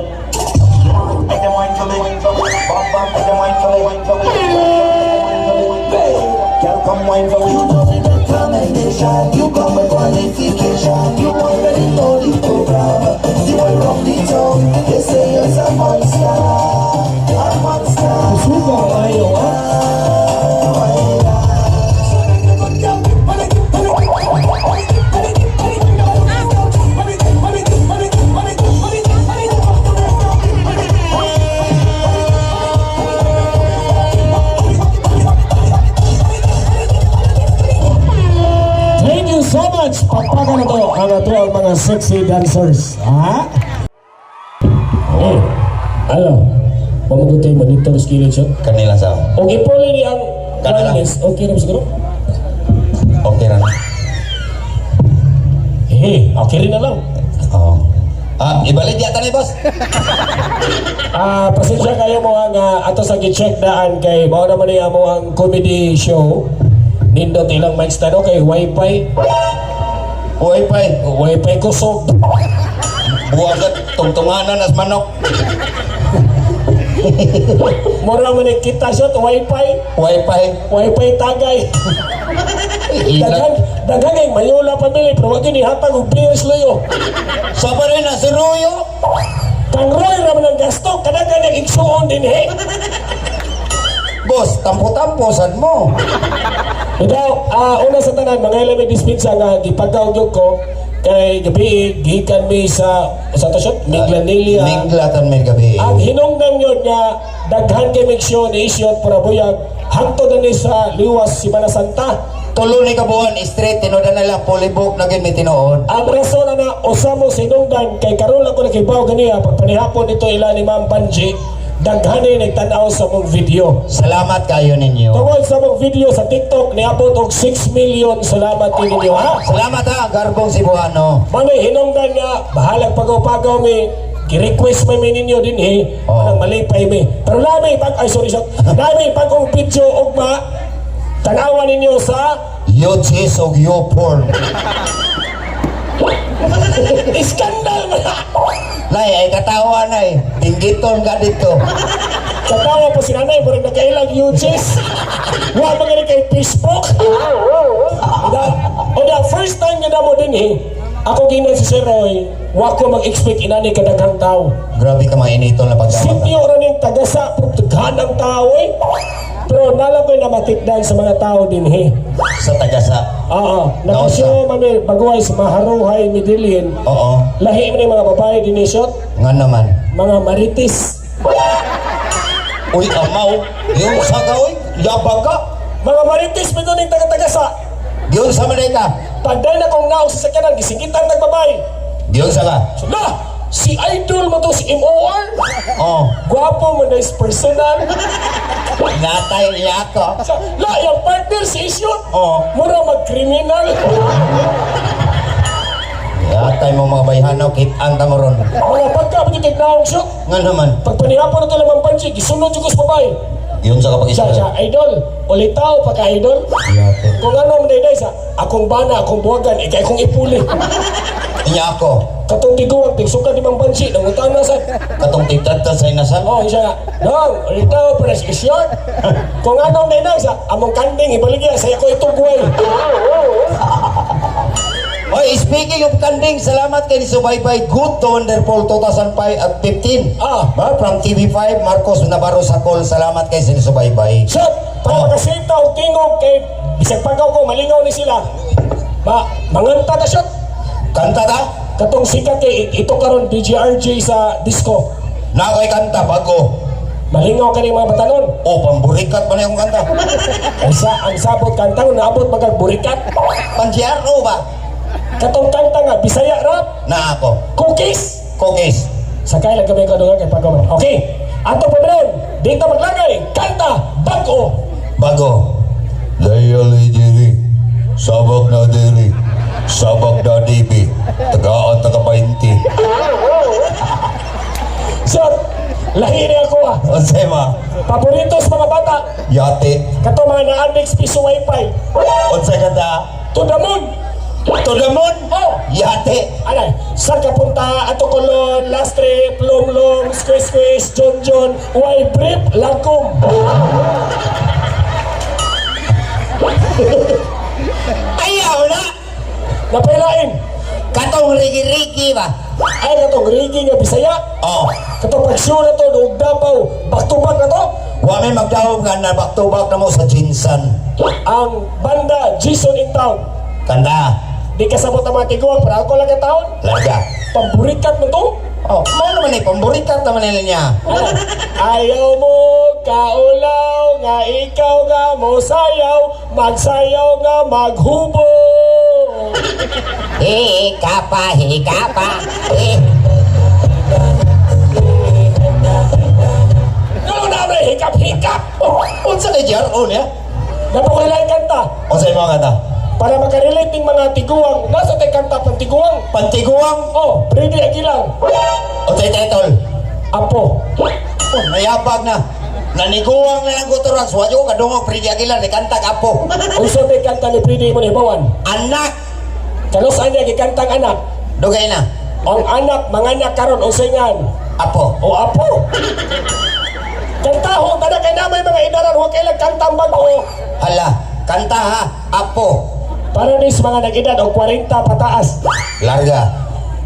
Make them wine for me. Bum bum, make them wine for me. Hey, girl, come wine for me. You don't need recommendation, you come with qualification. You already know the program. You are from the town. They say you're a monster, a monster. Suba kayo, ha? Thank you so much. Pagpaga na to ang ato ang mga sexy dancers. Ha? Eh, ano? Pamagutay monitor skill siya. Kanila sa. Okay po ni ang Kanila. wireless. Okay na ba siguro? Okay ra na. Eh, okay rin na lang. Oo. Ah, ibalik yata ni boss. Ah, pasensya kayo mo ang ato sa gi-check daan kay mao naman niya mo ang comedy show. Nindot ilang mic stand, okay, wifi. Wifi. Wifi kusog. Buwagat tungtunganan as manok. Mura man ni kita shot wifi. Wifi. Wifi tagay. Daghan daghan kay Mayola family pero wag ni hatag og beers loyo. Sa pa rin na si Ruyo. Kang Roy ra man ang gasto kadaghan ang igsuon din eh. Boss, tampo-tampo sad mo. Ikaw, una sa tanan, mga ilang may dispensa nga gipagkaw gyud ko kay gabi gikan mi sa to shot Miglanilla. Minglatan may gabi. Ang hinungdan yun nga daghan kay miksyon isyot para buyag hangtod na ni sa liwas Simana Santa. Tulo ni kabuan straight tinuod na lang polybok na gyud may tinuod. Ang rason na na usa mo sinungdan kay karon lang ko nakibaw ganiya pagpanihapon nito ila ni Ma'am Panji, daghan ni nagtan-aw sa mong video. Salamat kayo ninyo. Tungod sa mong video sa TikTok niabot og 6 million. Salamat ninyo, ha. Salamat ha, garbong Cebuano. Manoy hinungdan nga bahalag pagaw-pagaw mi, gi-request may mi ninyo din eh. Oo. Manang malipay mi. Pero lami pag ay sorry shot. Lami pag og video ugma tanawa ninyo sa Yo cheese og yo porn. Iskandal man na. Nay, ay katawa nay. Tinggiton ka dito. Katawa po si nanay, murag nakailang uses. Wa man gani kay Facebook. Oda, oda, first time nga mo din eh. Ako ginan si Sir Roy, wa ko mag-expect inani kadaghang tao. Grabe ka mga initol na pagdamag. Sityo ra ning tagasa, pero daghan ang tao eh. Pero nala ko'y namatikdan sa mga tao din eh. Sa tagasa. Oo, nakasyo mami, baguhay sa Maharuhay, Medellin. Oo. Lahi man yung mga babae din eh, shot, Nga naman. mga maritis. Uy, amaw. Yung sa ka, uy. Yabang ka. Mga maritis man ning taga-tagasa. Diyon sa manay ka. Pagday na kong naog sa sakyanan, gisingitan nagbabay. Diyon sa ka. So, na, si idol mo to si MOR. Oo. Gwapo mo na is personal. Natay niya ako. Sa, la, yung partner si Isyot. Oo. Mura mag-kriminal. Yatay mo mga bayhanaw, kitaan ta mo ron. Mga pagka, pagkikig naog siya. Nga naman. Pagpanihapon na ito lamang pansi, gisunod yung sa babay. Diyon sa kapag Siya, siya, idol. Ulitaw pagka idol. Yate. Kung ano ang dayday sa, akong bana, akong buwagan, ikay akong ipuli. Inya ako. Katong tiguang, tigsuka di mang pansi, nangutan na sa. Katong tigtadtad sa inasan. Oh, siya nga, Nong, ulitaw para si Isyot. Kung ano ang dayday sa, among kanding, ibaligya, saya ko itugway. Oy, speaking of kanding, salamat kay Subaybay Good to Wonderful 2005 at 15. Ah. Ba, from TV5, Marcos Navarro Sakol, salamat kay Sinusubaybay. Shot! Para Oh. makasita og tingog kay bisag pagaw ko malingaw ni sila. Ba, manganta ta shot. Kanta ta? Katong sikat kay ito karon DJRJ sa disco. Na kay kanta bago. Malingaw kani mga batanon. O pamburikat man yung kanta. Ang sa ang sabot kanta naabot magag burikat. Pan GRO ba? Katong kanta nga Bisaya rap, Na ako. cookies. Cookies. Sakay lang kami kadungan kay pagkaman. Okay. Ato pa rin, dito maglagay, kanta, bago. Bago. Layali diri. Sabak na diri. Sabak na dibi. Tagaan taga 20. Sir, lahi ni ako ah. Unsay ma? Paborito sa mga bata, Yate. kato mga na-annex piso wifi. Unsay kanta? To the moon. To the moon. Oh, Yate. anay, saan ka punta? Ato kolon, last trip, lom lom, squeeze squeeze, john john, way brief, lakom. Ayaw na. Napailain. Katong rigi-rigi ba? Ay, katong rigi nga Bisaya. Oh. Katong pag-show na to, doog Davao, back to back na to. Wa may magdahom nga na back to back na mo sa Jinsan. Ang banda, Jason in Town. Kanta. Di kasabot ang mga tiguang, para ako lang ang taon. Larga. Pamburikat mo to. Oh, mao naman eh, pamburikat naman nila niya. Ano? Ayaw mo kaulaw nga ikaw nga mo sayaw, magsayaw nga maghubo. Hika pa, hika pa. Eh. Ano na may hikap-hikap? Oh, unsa kay GRO niya? Napakailangan kanta Unsa imong kanta? para makarelate ng mga tiguang. Nasa tayo kanta pang tiguang? Pantiguang. Oh, Brady Aguilar. Unsay title? Apo. Oh, nayabag na. Naniguang na lang ko to Rax. Wa ko kadungog Freddy Aguilar ni kanta apo. Unsa may kanta ni Brady mo ni Bawan? Anak, Kanos niya gikantang anak? dugay na. Ang anak, mga anak karon unsay ngan? Apo. O apo. Kantahon tanan kay na may mga idaran wa kay kanta ang bago. Hala, kanta ha, apo. Para ni sa mga nag-edad og 40 pataas. Larga.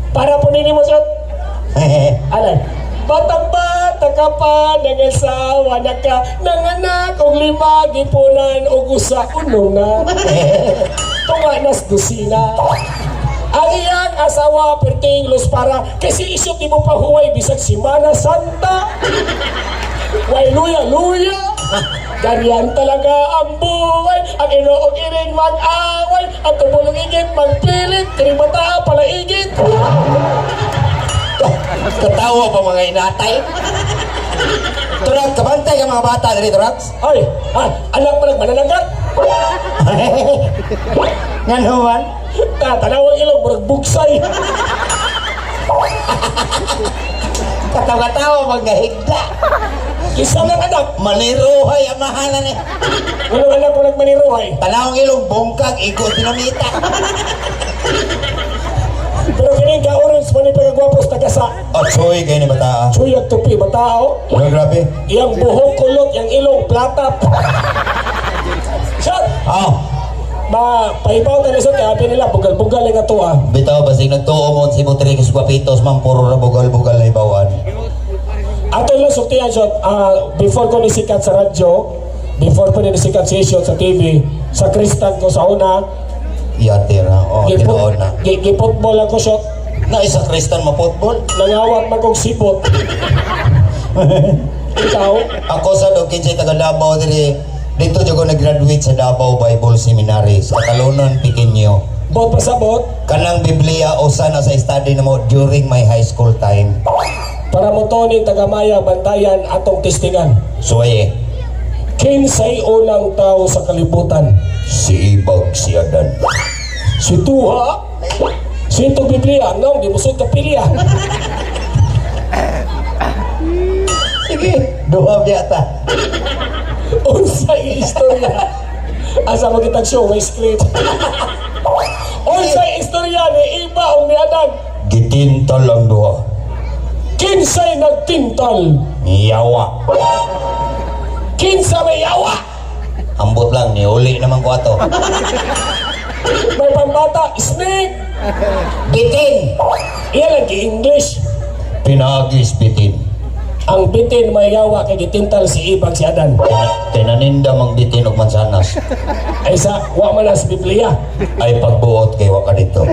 Para po nini mo sa alay. Batang bata ka pa, nangasawa na ka, nanganak og lima, gipunan og usa uno na. Tunga nas dosina. Ang iyang asawa perting los para kasi isip di mo pahuway bisag Simana Santa. Way luya luya. Ganyan talaga ang buhay. Ang inoong iring mag-away. Ang tumulong igit magpilit. Kining bata pala igit. Katawa pa mga inatay. Turak, kabantay ka mga bata diri Turax. Ay, ah, anak pa nagmananagat. Ngano man? Ta, tanawang ilong, murag bugsay. Katawa-tawa mga higda. Isa lang anak. Maniruhay amahanan eh. Walang anak ko nagmaniruhay. Tanawang ilong bungkag igo dinamita. Pero kining ka orange man ni pagkagwapos tagasa. Otsoy kayo ni bata. Chuyag tupi batao. Ano grabe? Iyang buhok kulot, iyang ilong plata. Shot! Oh, Ma, pahibaw ta lisod kay happy nila bugal-bugal nga to ah. bitaw basig nagtuo mo si Mutrikis Guapitos man puro ra bugal-bugal na ibawan. Ato lang sultihan shot, ah, before ko nisikat sa radyo, before ko nisikat sa shot sa TV, sa Kristan ko sa una, Yate ra. Oh, tinuod na. giputbol ako shot, Na isa Kristan ma-football. nangawat man kong sipot. Ikaw, Ako sa dog kinsay taga Davao diri. Dito jud ko nag-graduate sa Davao Bible Seminary sa Talunan, Piquinyo. bot pa sa bot, Kanang Biblia usa na sa study namo during my high school time. para mo to ni tagamaya bantayan atong testingan. Suwaye, Kinsay unang tao sa kalibutan? si Ibag si Adan. Si Tuha. Si itong Biblia, no, di musod kapilya. Sige, duha biyata. Unsay istorya. Asa mo kitag show, may script. Unsay istorya ni Iba o ni Adan? Gitintal ang duha. Kinsay nagtintal? Niyawa. Kinsa may yawa? Ambot lang, niuli naman ko ato. May pambata, snake. Bitin! Iyan lang gi-English. Pinagis bitin. Ang bitin may yawa kay gitintal si Ibag si Adan. Tinaninda mang bitin og mansanas. Ay sa wa man na sa Biblia. Ay pagbuot kay wa ka dito.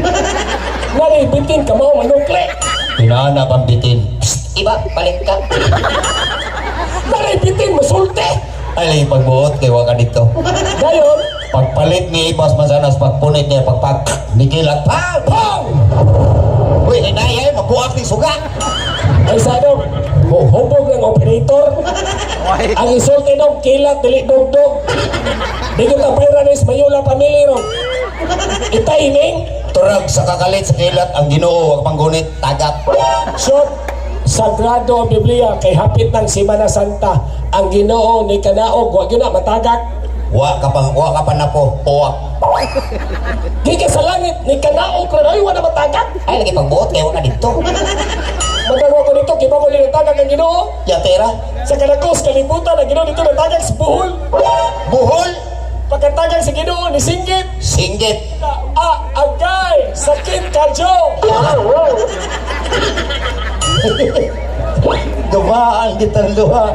Nari bitin ka mao manukli. Pinahanap ang bitin. Psst, iba, balik ka. Nari bitin masulti. Ay, lagi pagbuot kay wa ka dito. Dayon, Pagpalit ni Ibas Manzanas, pagpunit niya, pagpag, nikilat, pang! pang! Uy, hinay ay, mabuak ni suga! Ay sa dong, hubog ng operator. Ang isulti dong, kilat, dili dugdog. Di ko tapay is mayula pamilya rong. Itaining, Turag sa kakalit sa kilat, ang ginoo, ang panggunit, tagap. short, sagrado ang Biblia kay hapit ng Simana Santa. Ang Ginoo ni kanaog, wa gyud na matagak. Wa ka pa na po, puwak. Gikan sa langit ni kanaog ra ay wa na matagak. Ay, lagi pagbuot kay wa ka dito. Magagawa ko nito, kibaw ko linatagak ang Ginoo. Yatera, Sa kanakos, kalibutan, ang Ginoo dito natagak sa buhol. buhol, Pagkatagak sa Ginoo, ni singgit. singgit. Ah, agay, sakit kadyo. Dumaan kitang duha.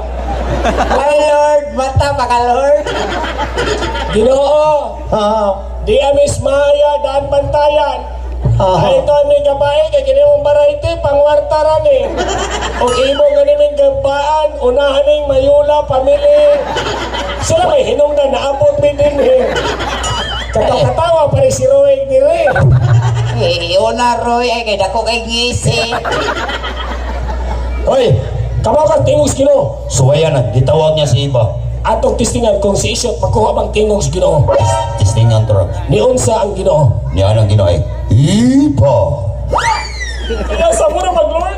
Ay, Lord, mata pa ka, Lord. Ginoo, Ah, di amis maya daan bantayan. Ah. Ay ito ang may gabae, kay kini mong variety, pangwarta ra ni. O imo ganiming gabaan, unahan ning mayula, pamili. Sila may hinungdan, naabot mi din eh. Katawatawa pa rin si Roy dire. Eh, una, Roy, ay kay dako kay ngisi. Hoy, Kamo ka tingog sa Ginoo. suwayan na, gitawag niya si Iba. Atong tistingan kung si Isyot makuha bang tingog sa Ginoo. Tistingan to Rob. Niunsa ang Ginoo. Niya ang ginoo ay, Iba! Kaya sa mura mag-Lord.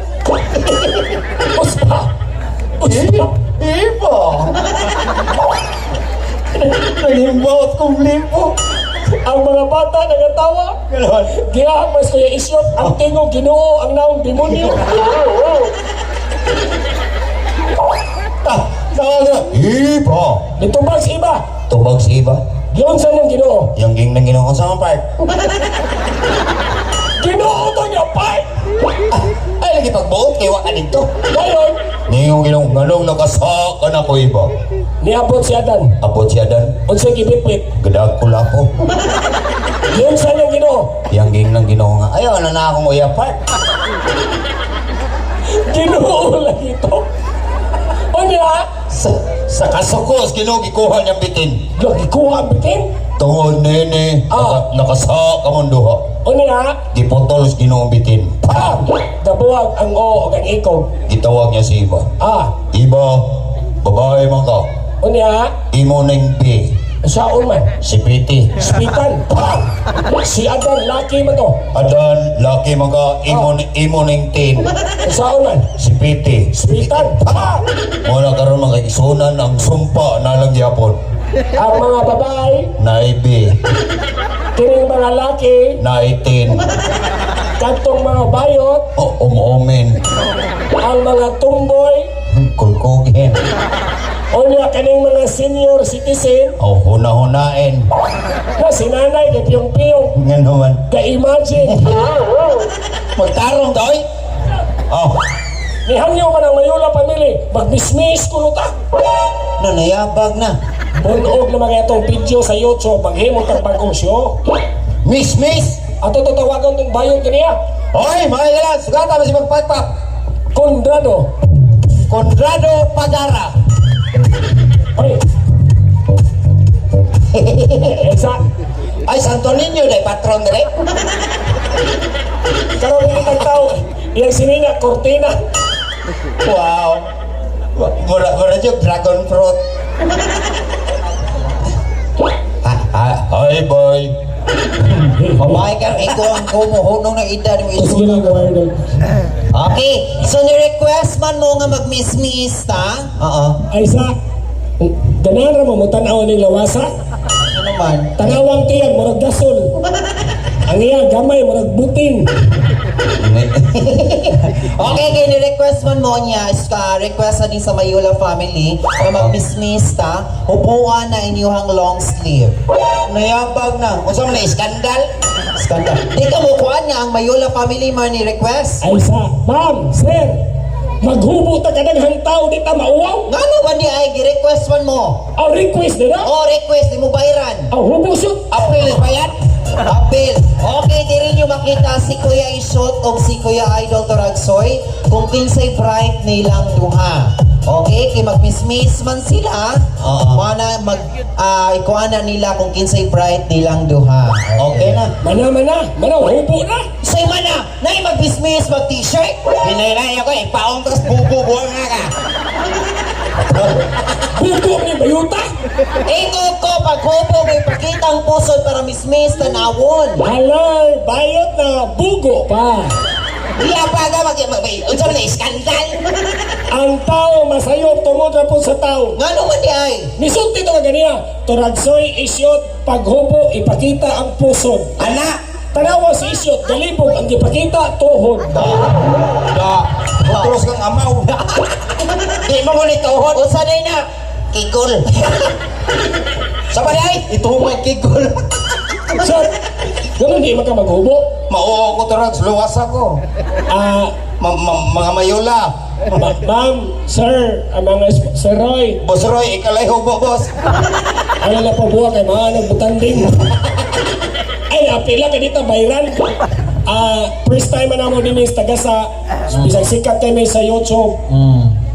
Uspa. Uspa. Iba! Nagimbaot kong libo. Ang mga bata nagatawa. Ganon. Giyahag mas kuya isyot ang tingog Ginoo ang naong demonyo. Ah, tawag na, Iba! Nitubag si iba. Tubag si Iba. Giunsa niyang Ginoo. Yung ging ng ginoo sa mga part. Ginoo to niya pa. Ah, ay, lagi pagbuot kay wa ka dito. Dayon Ningong ginoo, nganong nakasaka na ko Iba. niabot si Adan. Abot siya dan, Unsay gibitbit. gadag ko lako. Giunsa niyang Ginoo. Yang ging ng ginoo nga, ayaw na na akong uya part. Ginoo lagi to. Unya, Sa kasukos, ginoo gikuha niyang bitin. lagi kuha ang bitin. Tungod nene, Ah. nakasaka mong duha. Unya, Giputol sa ginoo ang bitin. ah, dabuwag ang o ug ang ikog. Gitawag niya si Iba. Ah, Iba, babae man ka. unya, Imo ning B, saon man. si Piti. Spitan. Pa! Si Adan laki man to. Adan, laki man ka, imo ning tin, Saon man. si Piti. Spitan. Pa! Muna karon mga isunan ang sumpa na lang gyapon. Ang mga babae, Naay B, kining mga laki, naay tin, kadtong mga bayot, o umuumin, ang mga tumboy, kulkugin, unya kining mga senior citizen, o huna-hunain. na si nanay kay piyong-piyong, Nga naman. ka-imagine. Magtarong ka, oy! Oh, Nihangyo man ang Mayula family, magbismis kuno ta. nanayabag na. Bunog na mga itong video sa YouTube, maghimo tang bagong show. Miss, miss! Ato tatawagan tong bayon kaniya. Oy, mga kalan, sugata ba si magpagpap? Kondrado. Conrado Pagara. Oy. Esa, Ay, Santo Niño de patron dire. karon hindi kang tao, iyang sinina, kortina. Wow. Mura mura jud dragon fruit. Hi, boy. Babae ka, ikaw ang kumuhunong ng edad mo. Sige lang, gawin. Okay, so ni-request man mo nga mag-miss-miss, ta? Oo. Ay sa, ganahan ra mo mo tanaw ning lawasa. Ano man? Tanawang tiyan, murag gasol. Ang iya, gamay, murag butin. Okay, kay ni-request man mo niya, is ka request na din sa Mayula family nga mag-miss-miss, ta? Upuan na inyuhang long sleeve. Nayabag na. Unsa man na iskandal? Skanda. Di ka mo kuan nga ang Mayula family man ni request. Ay sa, ma'am, sir, maghubo ta kadaghang tao di ta mauwaw. Ngano man di ay gi-request man mo? Ang request nila, Oh, request di mo bayran. ang hubo shoot. April ba yan? Apil. Okay, diri nyo makita si Kuya Ishot o si Kuya Idol Toragsoy kung kinsay bright nilang duha. Okay, kay magmismis man sila. Oo. Mana mag ikuha na nila kung kinsay bright nilang duha. Okay na. Mana, mana, mana, hubo na. Say mana, nay magbismis mag t-shirt. Hinahinay ako eh. Paong tas bububuang nga ka. Hubo ni Bayuta. Ingot ko pag hubo may pakitang pusod para mismis tanawon. Halay, bayot na, bugo pa. Iya pa ka mag... Unsa man na iskandal? Ang tao masayop tungod ra po sa tao. Ngano man di ay? Nisulti to ka ganiya. Toragsoy isyot paghubo ipakita ang pusod. Ana! Tanawa si isyot galibog ang gipakita tuhod. Da! Utros kang amaw. Di mo ngunit tuhod. Unsa day na? Kikol. Sa ay? Ito may kigol. Sir, ganun di man ka maghubo. Mauo ko tarags, luwas ako. Ah, Mga mayula. ma'am, sir, ang mga Sir Roy, Boss Roy, ikalay hubo, boss. ano na po buwa kay mga nagbutanding. Ay, apila ka dito, bayran. First time na mo din is taga sa isang sikat kami sa YouTube.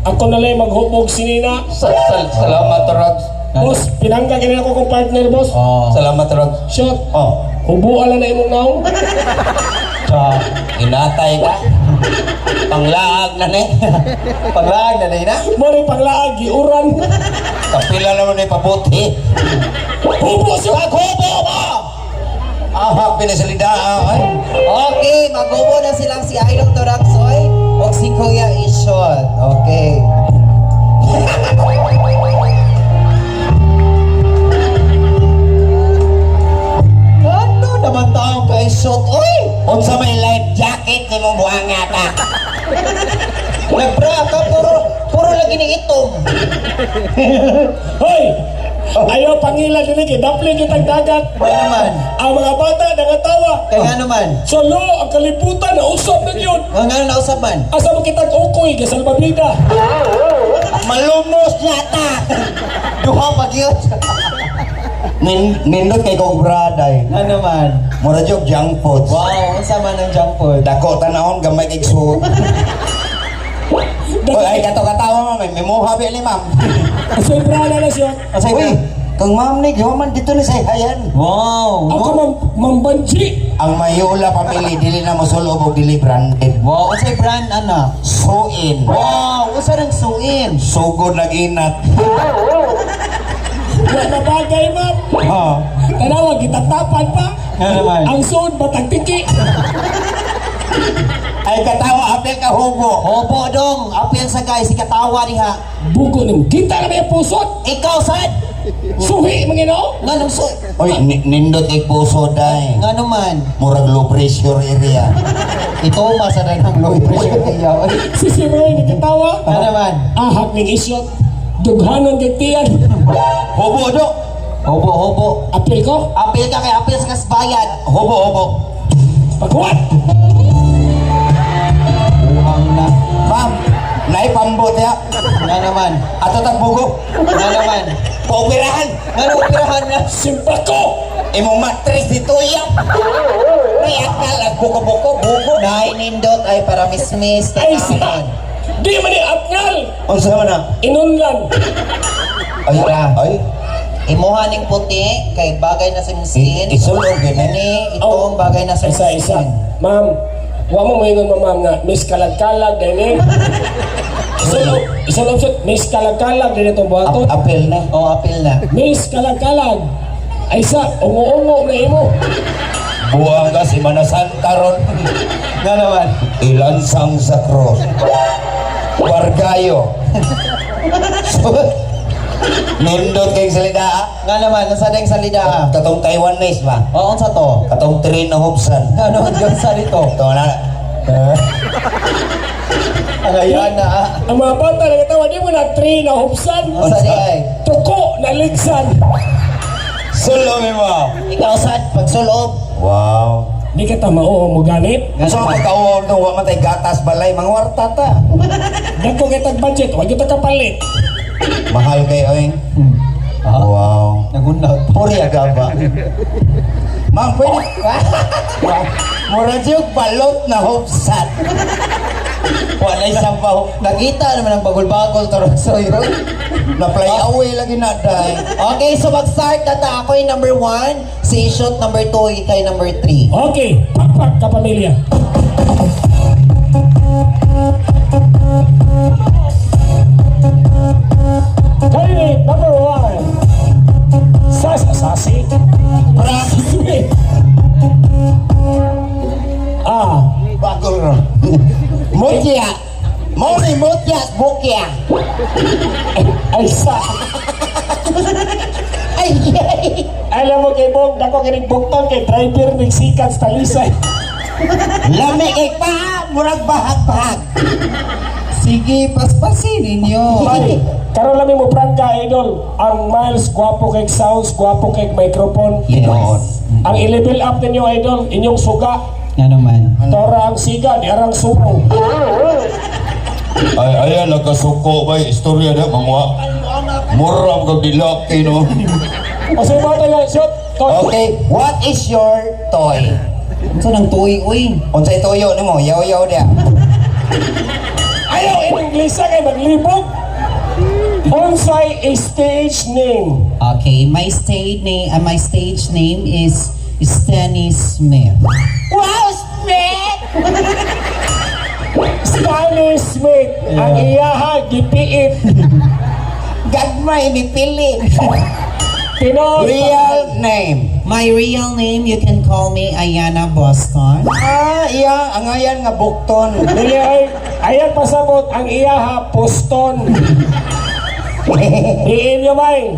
Ako na lang maghubog sinina. Salamat, Tarags. Boss, pinangga ganyan ako kong partner, boss. Oh. Salamat, Tarags. Shot. Oh, Hubuan na na imong naong. sa inatay ka. Panglaag na ni. Paglaag na day na. Mo rin panglaag, giuran. Kapila naman ni pabuti. Hubo siya. Paghubo mo! Aha, pinasalida. Ay. Okay, maghubo na silang si Idol Toraksoy o si Kuya Ishot. Okay. Ano naman taong kay Ishot? Oy! Unsa may life jacket ni mo buhanga ka. Nagbra ka, puro, puro lagi ni itom. Hoy! Ayaw pangila din kay dapli kitang dagat. Kaya naman. Ang mga bata nangatawa. Kaya naman. Solo ang kalibutan na usap na yun. Ang nga nausap man. Asa mo kitang ukoy kay salbabida. Malumos yata. Duha pag yun. Nindot kay kong braday. Ano naman? Mura jog junk food. Wow, unsa man ang junk food? Dako tanahon gamay kay suot. Oy, ay kato katawa ma'am, may muha ni ma'am. Sobra na na siya. Asay Uy, kang ma'am ni gawa man dito ni say hayan. Wow. Ako No? mam mambanji. Ang Mayola family dili na mosulob og dili branded. Wow, unsay brand ana? Suin. Wow, unsa nang suin? Sugod nag-inat. Wa na bagay ma'am. Ha. Tanawa gitatapan pa. Nga naman. Ang suod batang tiki. Ay katawa apel ka hubo. Opo dong, apil sa guys, si katawa diha. Bugo nimo kita na may pusod. Ikaw sad, Suhi mga Ginoo. nganong su Oy, nindot kay puso day. ngano man? Murag low pressure area. Ito masa na ng low pressure iya. Oy. Si si Roy nagkatawa. Nga naman. Ahak ning isyot. Dughanon kay tiyan. Hubo do. Hobo hobo. Apil ko. Apil ka kay apil sa kasbayan. Hubo hubo. Pagkuhat. Buhang na. Ma'am, naipambot ya. Nga naman. Ato tagbugo. Nga naman. Paoperahan. Ngano operahan na? Simpa ko. Imong matris dito ya. May akal ang buko-buko buko. Nay nindot ay para mismis Ay sa. tanawon. Di man ni atngal. Unsa man na? Inunlan. Ay, ay. Imuha ning puti kay bagay na sa imong skin. Isulog gini. Kani itong bagay na sa imong Isa isa. skin. Ma'am, wa mo moingon mo ma'am nga Miss Kalagkalag dini. Isulog, isulog siya, Miss Kalagkalag dini itong buhaton. Apel na. Oh, apil na. Miss Kalagkalag. Ay sa, ungo-ungo na imo. Buang ka si Manasanta ron. Nga naman. Ilansang sa cross. Wargayo. Nindot kay salida. Ah. Nga naman, nasa ding salida ah. Katong Taiwanese ba? Oo, unsa to? Katong Trina Hobson. Ano ang sa dito? Ito na. Ang ayan na ah. Ang mga bata nagatawa, di mo na tree na hupsan. Unsa di ay? Tuko na ligsan. Sulo mo. Ikaw sad pagsulob. Wow. Di ka tama oo mo ganit. So pagkaon to wa man tay gatas balay mangwarta ta. Dagko kay tag budget, wa gyud ta kapalit. Mahal kay oing. Ah. Wow. Nagunat. Puri agaba. Ma'am, pwede. Mura jud balot na hopsat. Walay sabaw. Nakita naman ang bagol-bagol Toragsoy. Na-fly away lagi na day. Okay, so mag-start na ta. Ako yung number 1, si Ishot number 2, ikay number 3. Okay, pakpak kapamilya. Candidate number 1. Sas Sasi. Smith. Ah, Bagol ro. Mutya. Mo ni mutya, bukya. ay sa. Ay, ay. Alam mo kay Bong, dako kining bukton kay driver ning sikat sa talisay. Lami kay pa, murag bahag-bahag. Sige, paspasin ninyo. Ay, karon lami mo prangka idol. Ang Miles gwapo kay sounds, gwapo kay microphone. Yes. Ang i-level up ninyo idol, inyong suga. Nga naman. Tora ang siga, di arang suko. Ay, ayan, nagkasuko ba? Istorya na, mga mura kag dilaki, no? O sa bata nga, shot. Toy. Okay, what is your toy? Unsa nang tuoy uy? Unsay toyo nimo? Yaw-yaw dia. Ayaw, in Inglesa kay maglibog. Unsay stage name? Okay, my stage name is Stanny Smith. Wow, Smith! Stanley Smith. Ang iyaha, gipiit. Gagmay ni Pili. Tinuod. Real name. My real name, you can call me Ayana Boston. Ah, iya, ang ayan nga bukton. Dili ay, ayan pasabot, ang iyaha, poston. Diin nyo may.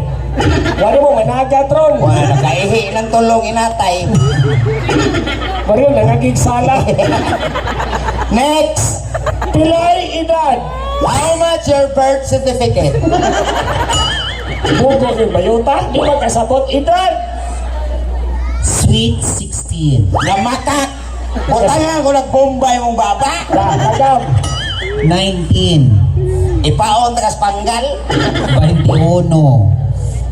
Wala mo, managatron. Wala, nakaihi ng tulong inatay. Mario, nangagigsala. Next! Pilay edad. How much your birth certificate? Bugo yung bayuta, di magkasabot edad. Sweet 16. Lamakak! Butangan ko nagbombay mong baba. Da, tagam. 19. Ipaon takas panggal. 21.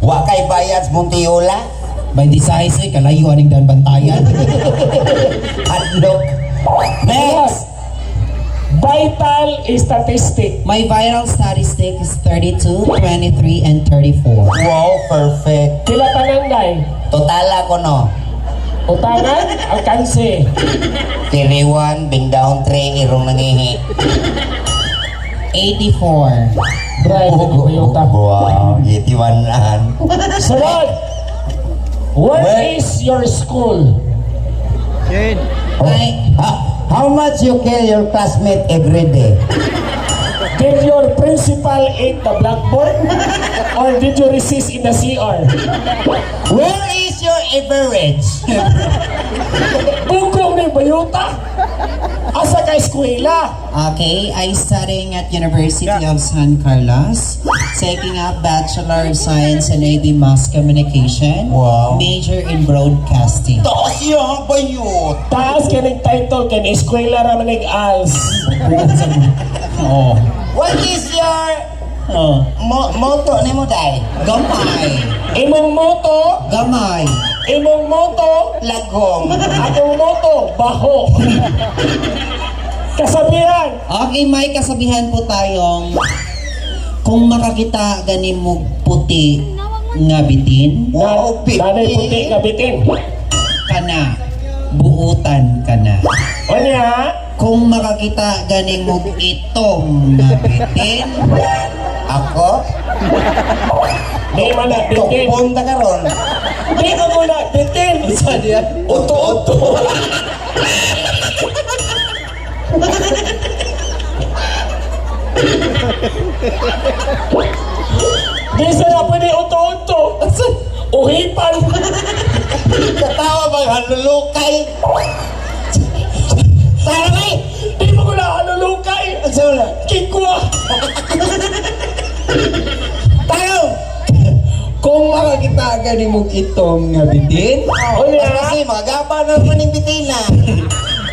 Wa kay bayad sa Montiola. 26 ay kalayo aning dan bantayan. Hadlok. Next! Vital statistic. My vital statistic is 32, 23, and 34. Wow, perfect. Pila tanan day? Totala ko no. Utangan, alkanse. 31, bing down 3, irong nangihi. 84. Drive ng Toyota. Wow, 81an. Sunod! Where is your school? I, How much you kill your classmate every day? Did your principal eat the blackboard? Or did you resist in the CR? Where is your average? Bugong ni Bayuta? Asa ka eskwela? Okay, I studying at University of San Carlos, taking up Bachelor of Science in AB Mass Communication, Wow. major in Broadcasting. Taas yung bayot. Taas ka ng title kay eskwela ra man ALS. Oh. What is your Oh. motto ni mo day? Gamay. Imong moto, Gamay. imong moto, Lagom. akong moto, baho. Kasabihan, Okay, may kasabihan po tayong kung makakita gani mo puti nga bitin, Wow, Nanay puti nga bitin. kana buutan kana. Onya, Kung makakita gani mo itom nga bitin, Ako? di man na bitin. Tukpon ta karon. Di ka muna bitin. Uto-uto. Di sila pwede uto-uto. Uhipan. Katawa bang halulukay? Taray! Di mo ko na halulukay. Ang wala? Kikwa. Tayo! Kung makakita gani mo itom nga bitin, Onya, Kasi mga gaba na maning bitina.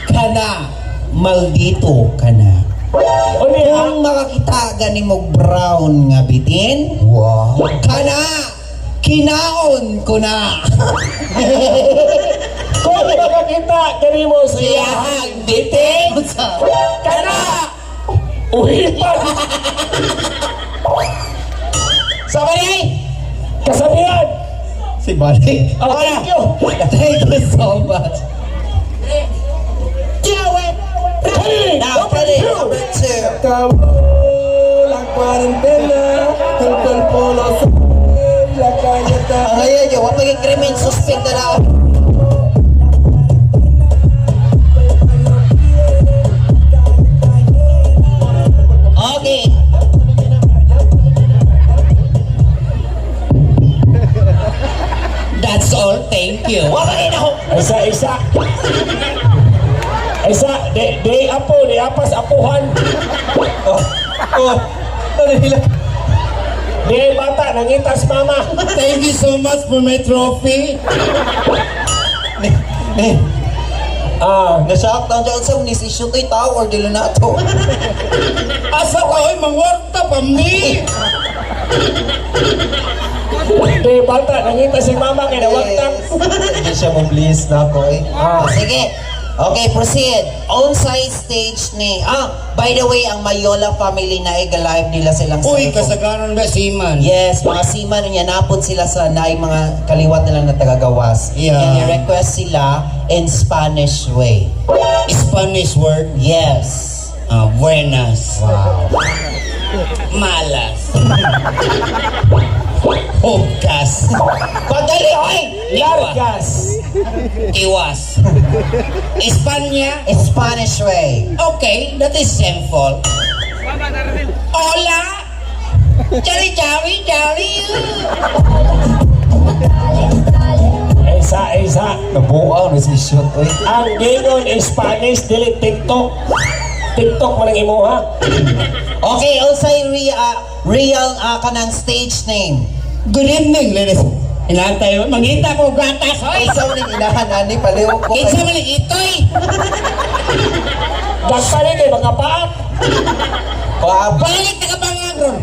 kana maldito kana. onya. Kung makakita gani mo brown nga bitin, Wow. kana kinaon ko na. Kung makakita kanimo sa iyahang bitin, kana uhipan. Sabay! Kasabihan. Si Balik. Oh, thank you. Thank you so much. Hey, Now, number ready, two. number two. Acabó la cuarentena, el cuerpo lo sabe, la calle está. Ang ngayon, yung wapag yung krimen, suspect na na. Okay. That's all. Thank you. Wapag ako. Isa, isa. Isa, di, di apo, di apas apuhan. Oh, oh. Ano nila? Di bata, nangitas mama. Thank you so much for my trophy. Eh, Ah, na-shock down dyan sa unis issue kay tao or dilo na to. Asa ka, oy, mangwarta pa mi. di bata, nangitas si mama kay nawagtang. Hindi siya mo please na ako eh. Ah. Sige. Okay, proceed. On side stage ni. Ah, by the way, ang Mayola family na live nila silang Uy, cellphone. kasagaran ba siman? Yes, mga seaman niya napod sila sa naay mga kaliwat nila na tagagawas. Yeah. Yan, request sila in Spanish way. Spanish word. Yes. Ah, buenas. Wow. Malas. Hugkas. Pagdali, oy! Largas. Iwas. Espanya. In Spanish way. Okay, that is simple. Hola. Jolly, jolly, jolly. Isa, isa. Nabuaw na si shoot, oy. Ang gingon is Spanish, dili TikTok. TikTok man ang imuha. Okay, also real kanang stage name. Good evening, ladies. Inantay, mangita ko gatas, oy. Ay, sa uling inahan ani paliw ko. Kinsa man ni itoy? Dagpali kay makapaat. Kuha Balik na ka bangagron.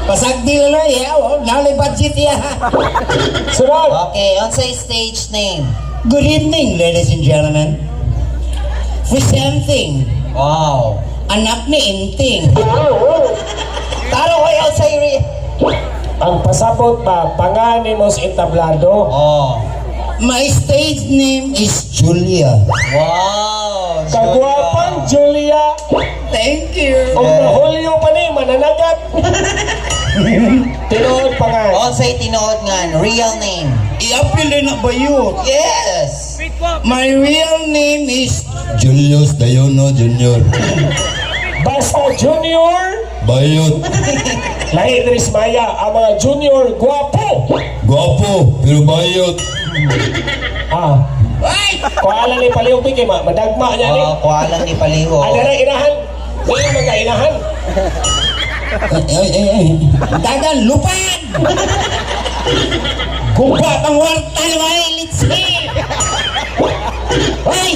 Pasagdi na lang, yeah. Oh, nalay budget, yeah. Sunod. Okay, on sa stage name. Good evening, ladies and gentlemen. Presenting, Wow. anak ni Inting. Taro ko on sa Ang pasabot ba, panganimos entablado. Oh. My stage name is Julia. Wow. Kagwapang Julia. Thank you. Kung nahulyo pa ni, mananagat. Tinuod pa nga. On sa tinuod nga real name. I-appeal din na ba yun? Yes. My real name is Julius Dayono Jr. Basta Junior, Bayot. lahi Idris Maya, ang mga junior, guwapo. Guwapo, pero bayot. Ah, Ay! kuala ni Paliw kay ma, madagma niya ni. Oh, kuha lang ni Paliho. Ano na inahan? May mga inahan. Ay, ay, ay. Dagan, lupad! Guba pang warta na may litsi! Ay!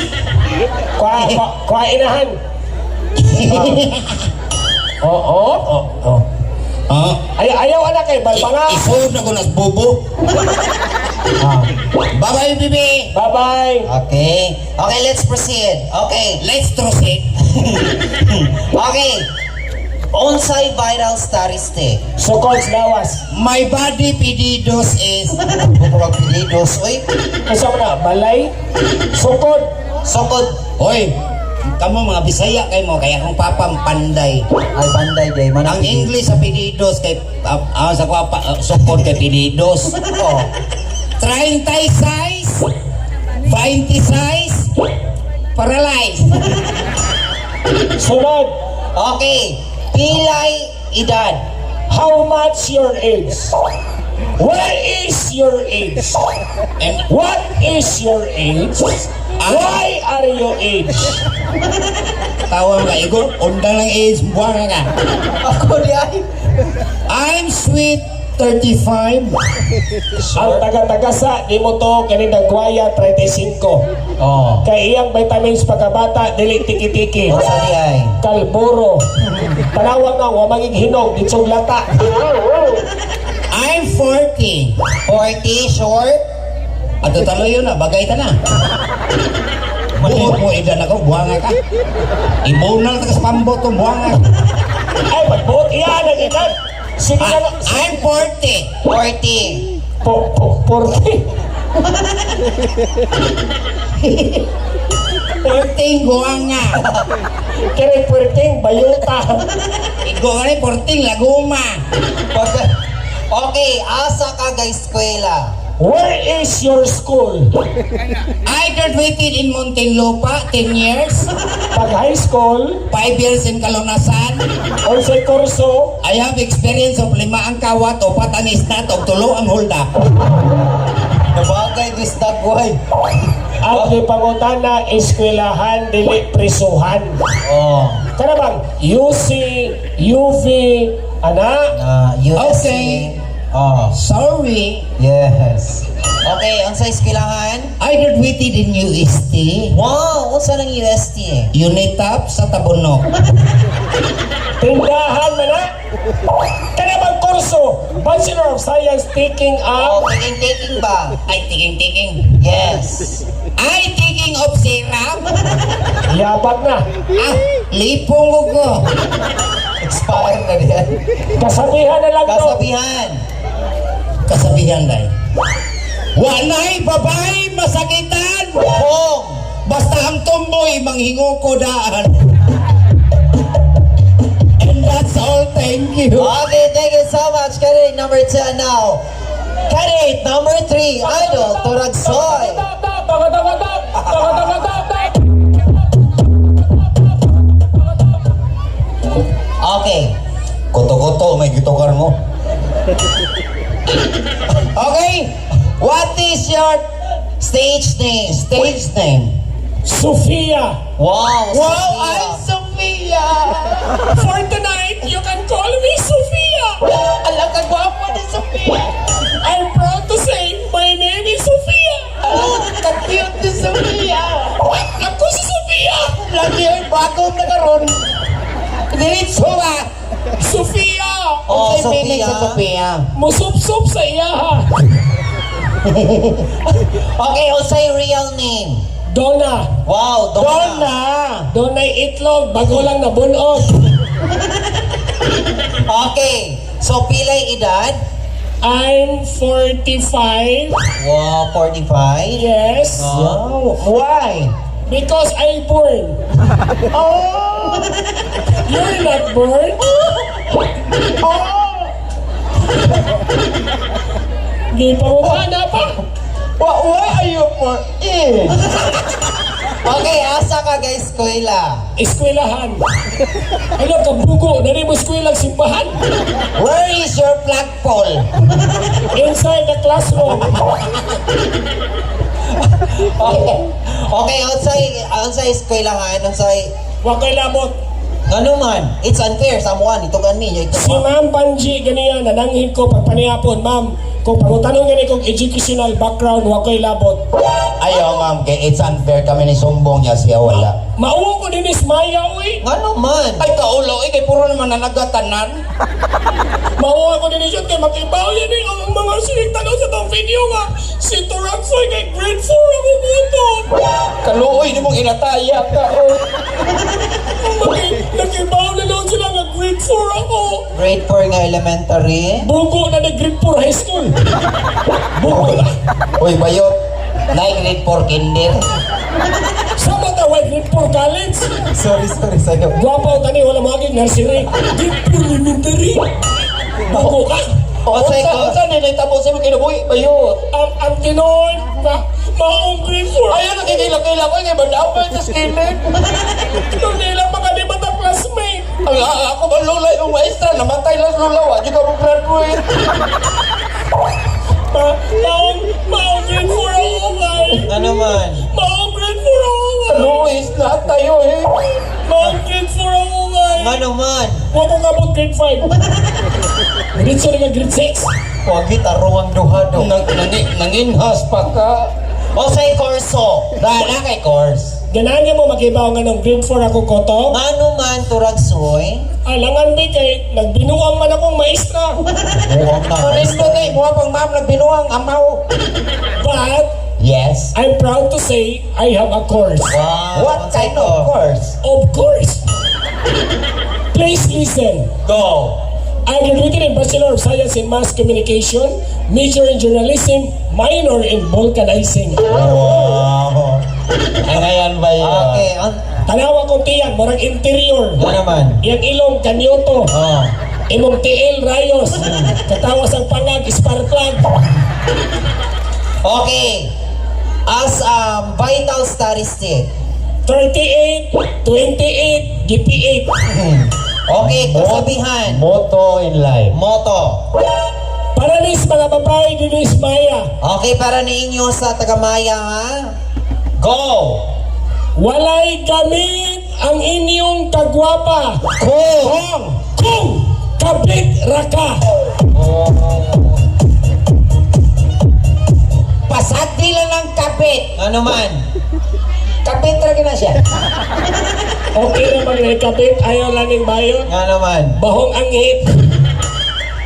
Kuha, kuha, kuha inahan. Ah. Oo, oo, oo. Ah, Ay, ayaw anak kay balbanga. Isuod na ko nas bobo. Ah. Bye-bye, bibi! Bye-bye. Okay. Okay, let's proceed. Okay. Let's proceed. Okay. Onsay viral statistic. Sukod lawas. My body pedidos is Bukog pilidos, oy. Kasi mo na, balay. Sukod. Sukod. Hoy, kamo mga Bisaya kay mo kaya akong papang panday. Ay, panday day. Man, Ang English sa pedidos kay sa kwa pa, sukod kay pedidos. Oh. 36, 26, paralyzed. Sunod. Okay. Pilay edad. How much your age? Where is your age? And What is your age? Why are you age? tawa ka igor, undang lang age buwang ka. Ako di ay. I'm sweet 35. Ang taga-tagasa di mo to kaning nagwaya 35. Oh. Kay iyang vitamins pagkabata dili tiki-tiki. Unsa di ay? Kalburo. Tanawag nga wa magig hinog ditsong lata. I'm 40. 40, sure? Ato talo yun na, bagay ta na. Buot mo idan ako, buwanga ka. Ibunal ta ka sa pambot tong buwanga. Ay, magbuot iya ang edad. Sige na lang. I'm 40. 40. Po, 40. 40 buwanga. Kere puwerteng bayuta. Igo ka rin, 40 laguma. Okay, asa ka ga eskwela? Where is your school? I graduated in Muntinlupa, 10 years. Pag high school, 5 years in Kalunasan. unsay kurso, I have experience of lima ang kawat, upat ang isnat, og tulo ang hulda. Nabagay bisdag way. Ang gipangutana eskwelahan dili prisuhan. Oh. Kana bang UC, UV, ana? USC. Okay. Oh. Sorry, Yes. Okay, unsay eskwelahan? I graduated in UST. Wow, unsa nang UST? Unitap sa Tabunok. Tindahan man na? Kana bang kurso, Bachelor of Science taking Oh, up taking taking ba? Ay, tiking-tiking. Yes. Ay, taking of syrup. yabat na. Ah, lipong ko. Expired na diyan. Kasabihan na lang to. Kasabihan. Kasabihan day. Walay babae masakitan. Kung Basta ang tumboy, manghingo ko daan. And that's all. Thank you. Okay, thank you so much. Candidate number 10 now. Candidate number 3, Idol Turagsoy. Okay. Koto-koto may gitokar mo. Okay. What is your Stage name. stage name? Sophia. Wow. Wow, Sophia. I'm Sophia. For tonight, you can call me Sophia. Alam ka, gwapo ni Sophia. I'm proud to say my name is Sophia. Ka-cute ni Sophia. Ako si Sophia. Lagi ay bagong nakaroon. Diretso ba? Sophia. Oh, Unsay meaning Sophia. sa Sophia? Musupsup sa iya ha. Okay, unsay real name? Donna. Wow, Donna. Donna. Donay itlog, bago lang nabunog. Okay. So, pilay edad? I'm 45. Wow, 45. Yes. Oh. Why? Because I born. Oh! You're not born. Oh! Di pa mo na pa. Why are you for it? Okay, asa ka ga eskwela? Eskwelahan. Ano kabugo? Dali mo eskwela simbahan. Where is your flagpole? Inside the classroom. Okay, unsay unsay eskwelahan, unsay Wa kay labot. Ngano man? It's unfair someone itugan ni ito. Si Ma'am Banji ganiya nananghid ko pagpanihapon, ma'am. Kung pangutanong gani kong educational background, wa ko'y labot. Ayaw ma'am, kay it's unfair kami ni Sumbong niya siya wala. Mauwo ko din is Maya, uy. Ngano man? Ay, kaulo, eh, kay puro naman nanagatanan. Mauwo ko din is kay makibaw yan eh. Ang mga sinigtanaw sa tong video nga. Si Turaksoy kay grade 4 ako buto. Kaluoy, di mong inataya ka, oh. Nakibaw na lang sila nga grade 4 ako. Grade 4 nga elementary. Bugo na na grade 4 high school. Bugo na. Uy, bayot. Nay, grade 4 kinder. Sama ta wa grade 4 college. Sorry, sorry sa'yo. Gwapo tani wala maging nursery. Grade 4 elementary. Bugo ka. Unsay Unsa, ko? unsa nila tapos sa kinabuhi, bayot. Ang tinuod na maong grade 4. Ayaw, nakikila-kila ko, kay bandamay sa skillet. Nung nila mga di ba ta classmate? Ang ako ba lola yung maestra, namatay lang lola, wa, di ka mo graduate. Maong grade 4 ako kay. Ngano man? Maong grade 4 ako kay. Luis, lahat tayo eh. Maong grade 4 ako kay. Ngano man? Wa ko ngabot grade 5. Diretso na nga grade 6. Wagi tarong ang duha do. Nanginhas pa ka. Unsay kurso? Dala kay course. Ganahan niya mo makibaw nga nung grade 4 ako koto. Ngano man Turagsoy? Alangan mi kay nagbinuang man akong maestra. Buwang na. Honesto kay buwa pang ma'am nagbinuang amaw. But Yes. I'm proud to say I have a course. Wow. What kind of course? Of course. Please listen. Go. I graduated in Bachelor of Science in Mass Communication, major in Journalism, minor in Vulcanizing. Wow. Ay, ngayon ba yun? Okay. Tanawa kong tiyan, murag interior. Ano naman? Iyang ilong, kanyoto. Oh. Imong tiil, rayos. Katawas ang pangag, spark plug. Okay. As vital statistic. 38, 28, GP8. Okay, kasabihan. Motto in life. Motto. Paranis mga babae, dinis maya. Okay, para ninyo sa tagamaya ha. Go! Walay gamit ang inyong kagwapa. Kung! Kung kabit raka. Pasati lang ng kapit. Ano man? Kapit talaga na siya. Okay na bang naikabit? Ayaw lang ng bayon. Nga naman. Bahong angit.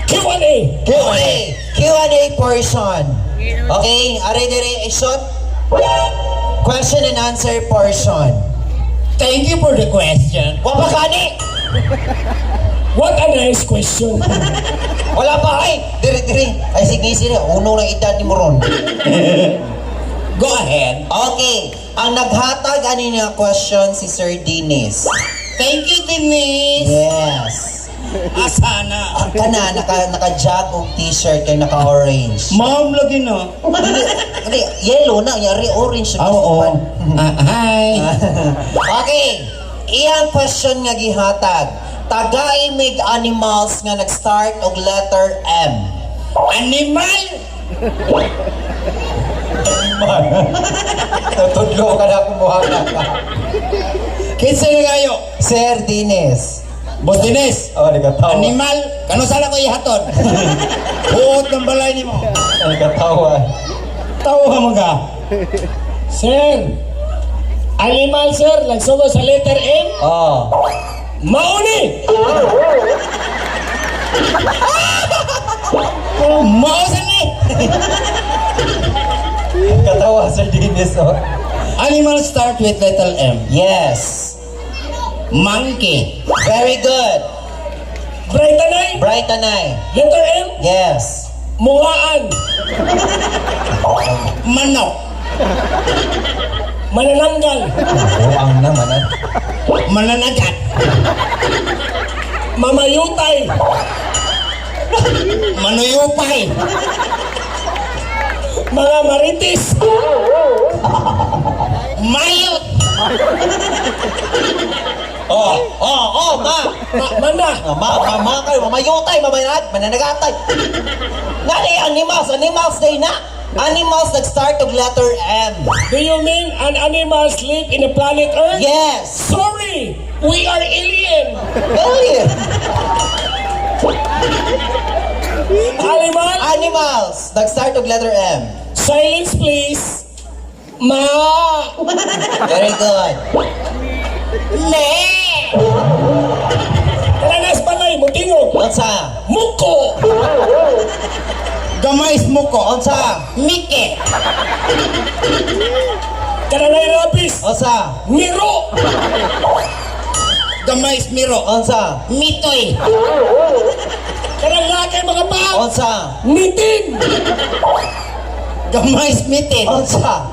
Q&A. Okay, Q&A portion. Okay, are dire short question and answer portion. Thank you for the question. Wa pa kani? What a nice question. Wala pa ay. Dire dire. Ay sige sige, uno lang edad ni mo ron. Go ahead. Okay, ang naghatag ani nga question si Sir Dennis. Thank you, Denise. Yes. Asana. Ang kana naka jog og t-shirt kay naka orange. Ma'am, lagi na. Hindi, yellow na, yari orange. Ah, oo. Ah, hi. Okay. Iyang question nga gihatag. Tagaimig animals nga nag-start og letter M. Animal! Natudlo ka na kumuha ka. Kinsa na kayo? Sir Dennis. Boss Denise. Oh, nagkatawa. Animal! Kano sala ko ihaton? Buot ng balay nimo. Nagkatawa. Tawa ka mga. Sir, animal sir, nagsugo sa letter M. Oh. Mauni! Oh, mausan ni. Nagkatawa, Sir Dennis. Oh. Animal start with letter M. Yes. Monkey. Very good. Bright anay, Bright anay. letter M. Yes. Mungaan. Manok. Manananggal. Buang naman. Ah. Mananagat. Mamayutay. Manuyupay. Mga maritis. Mayot. Oh, ma. Mana. Ah, ma, ma, ma kayo, mamayutay, mamayat, mananagatay. Nani, animals, animals day na. Animals nag-start og letter M. Do you mean an animal sleep in the planet Earth? Yes. Sorry, we are alien. Alien. Animal, Animals nag-start og letter M. silence please. Ma. Very good. Le. Kalanas balay, mutingog. Unsa? Muko. Gamay mo ko. Unsa? Mike. Kananay rapis. Unsa? Miro. Gamay miro. Unsa? Mitoy. Kanang lakay mga pa. Unsa? Nitin. Gamay mitin. Unsa?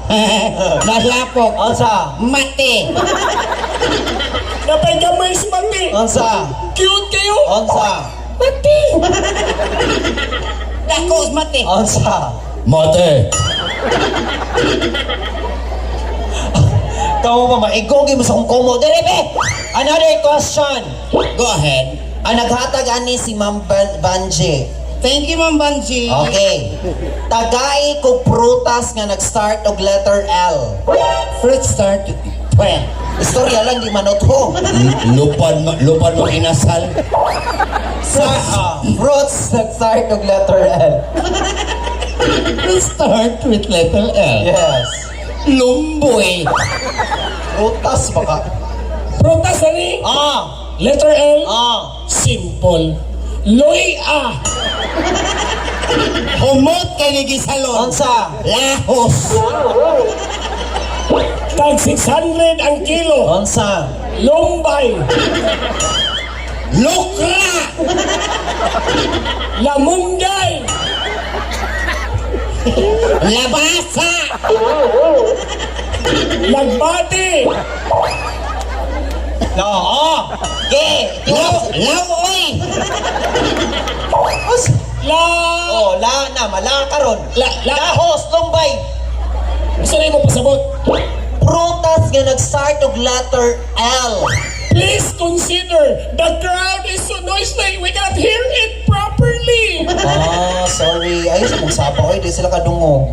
Naslapok. Unsa? Mate. Napay gamay si Mati. Unsa? Cute kayo. Unsa? Mati. Dako mate. Unsa? Mate. Kamu pa maigogi mo sa kong kumo. Dere be! Another question. Go ahead. Ang naghatag ani si Ma'am Banji. Thank you, Ma'am Banji. Okay. Tagay ko prutas nga nag-start og letter L. Fruit start. Pwe. Istorya lang di manotho. Lupan mo, lupan mo inasal. Sa fruits nag-start og letter L. Fruit start with letter L. Yes. Lumboy. Prutas baka. Prutas na ni. Ah, Letter L. Oh. Simple. Luya. Humot kay ni gisalon. Unsa? Lahos. Tag 600 ang kilo. Unsa? Lumbay. Lukra. Lamunggay. Labasa. Lagbati. No. Oh. Okay. Law, lawoy. Us. La... Oh, la na mala karon. La, la. Lahos, lumbay. Gusto na mo pasabot. Prutas nga nag-start og letter L. Please consider, the crowd is so noisy. We cannot hear it properly. Ah, sorry. Ay, sa mong sapa. Oy, di sila kadungog.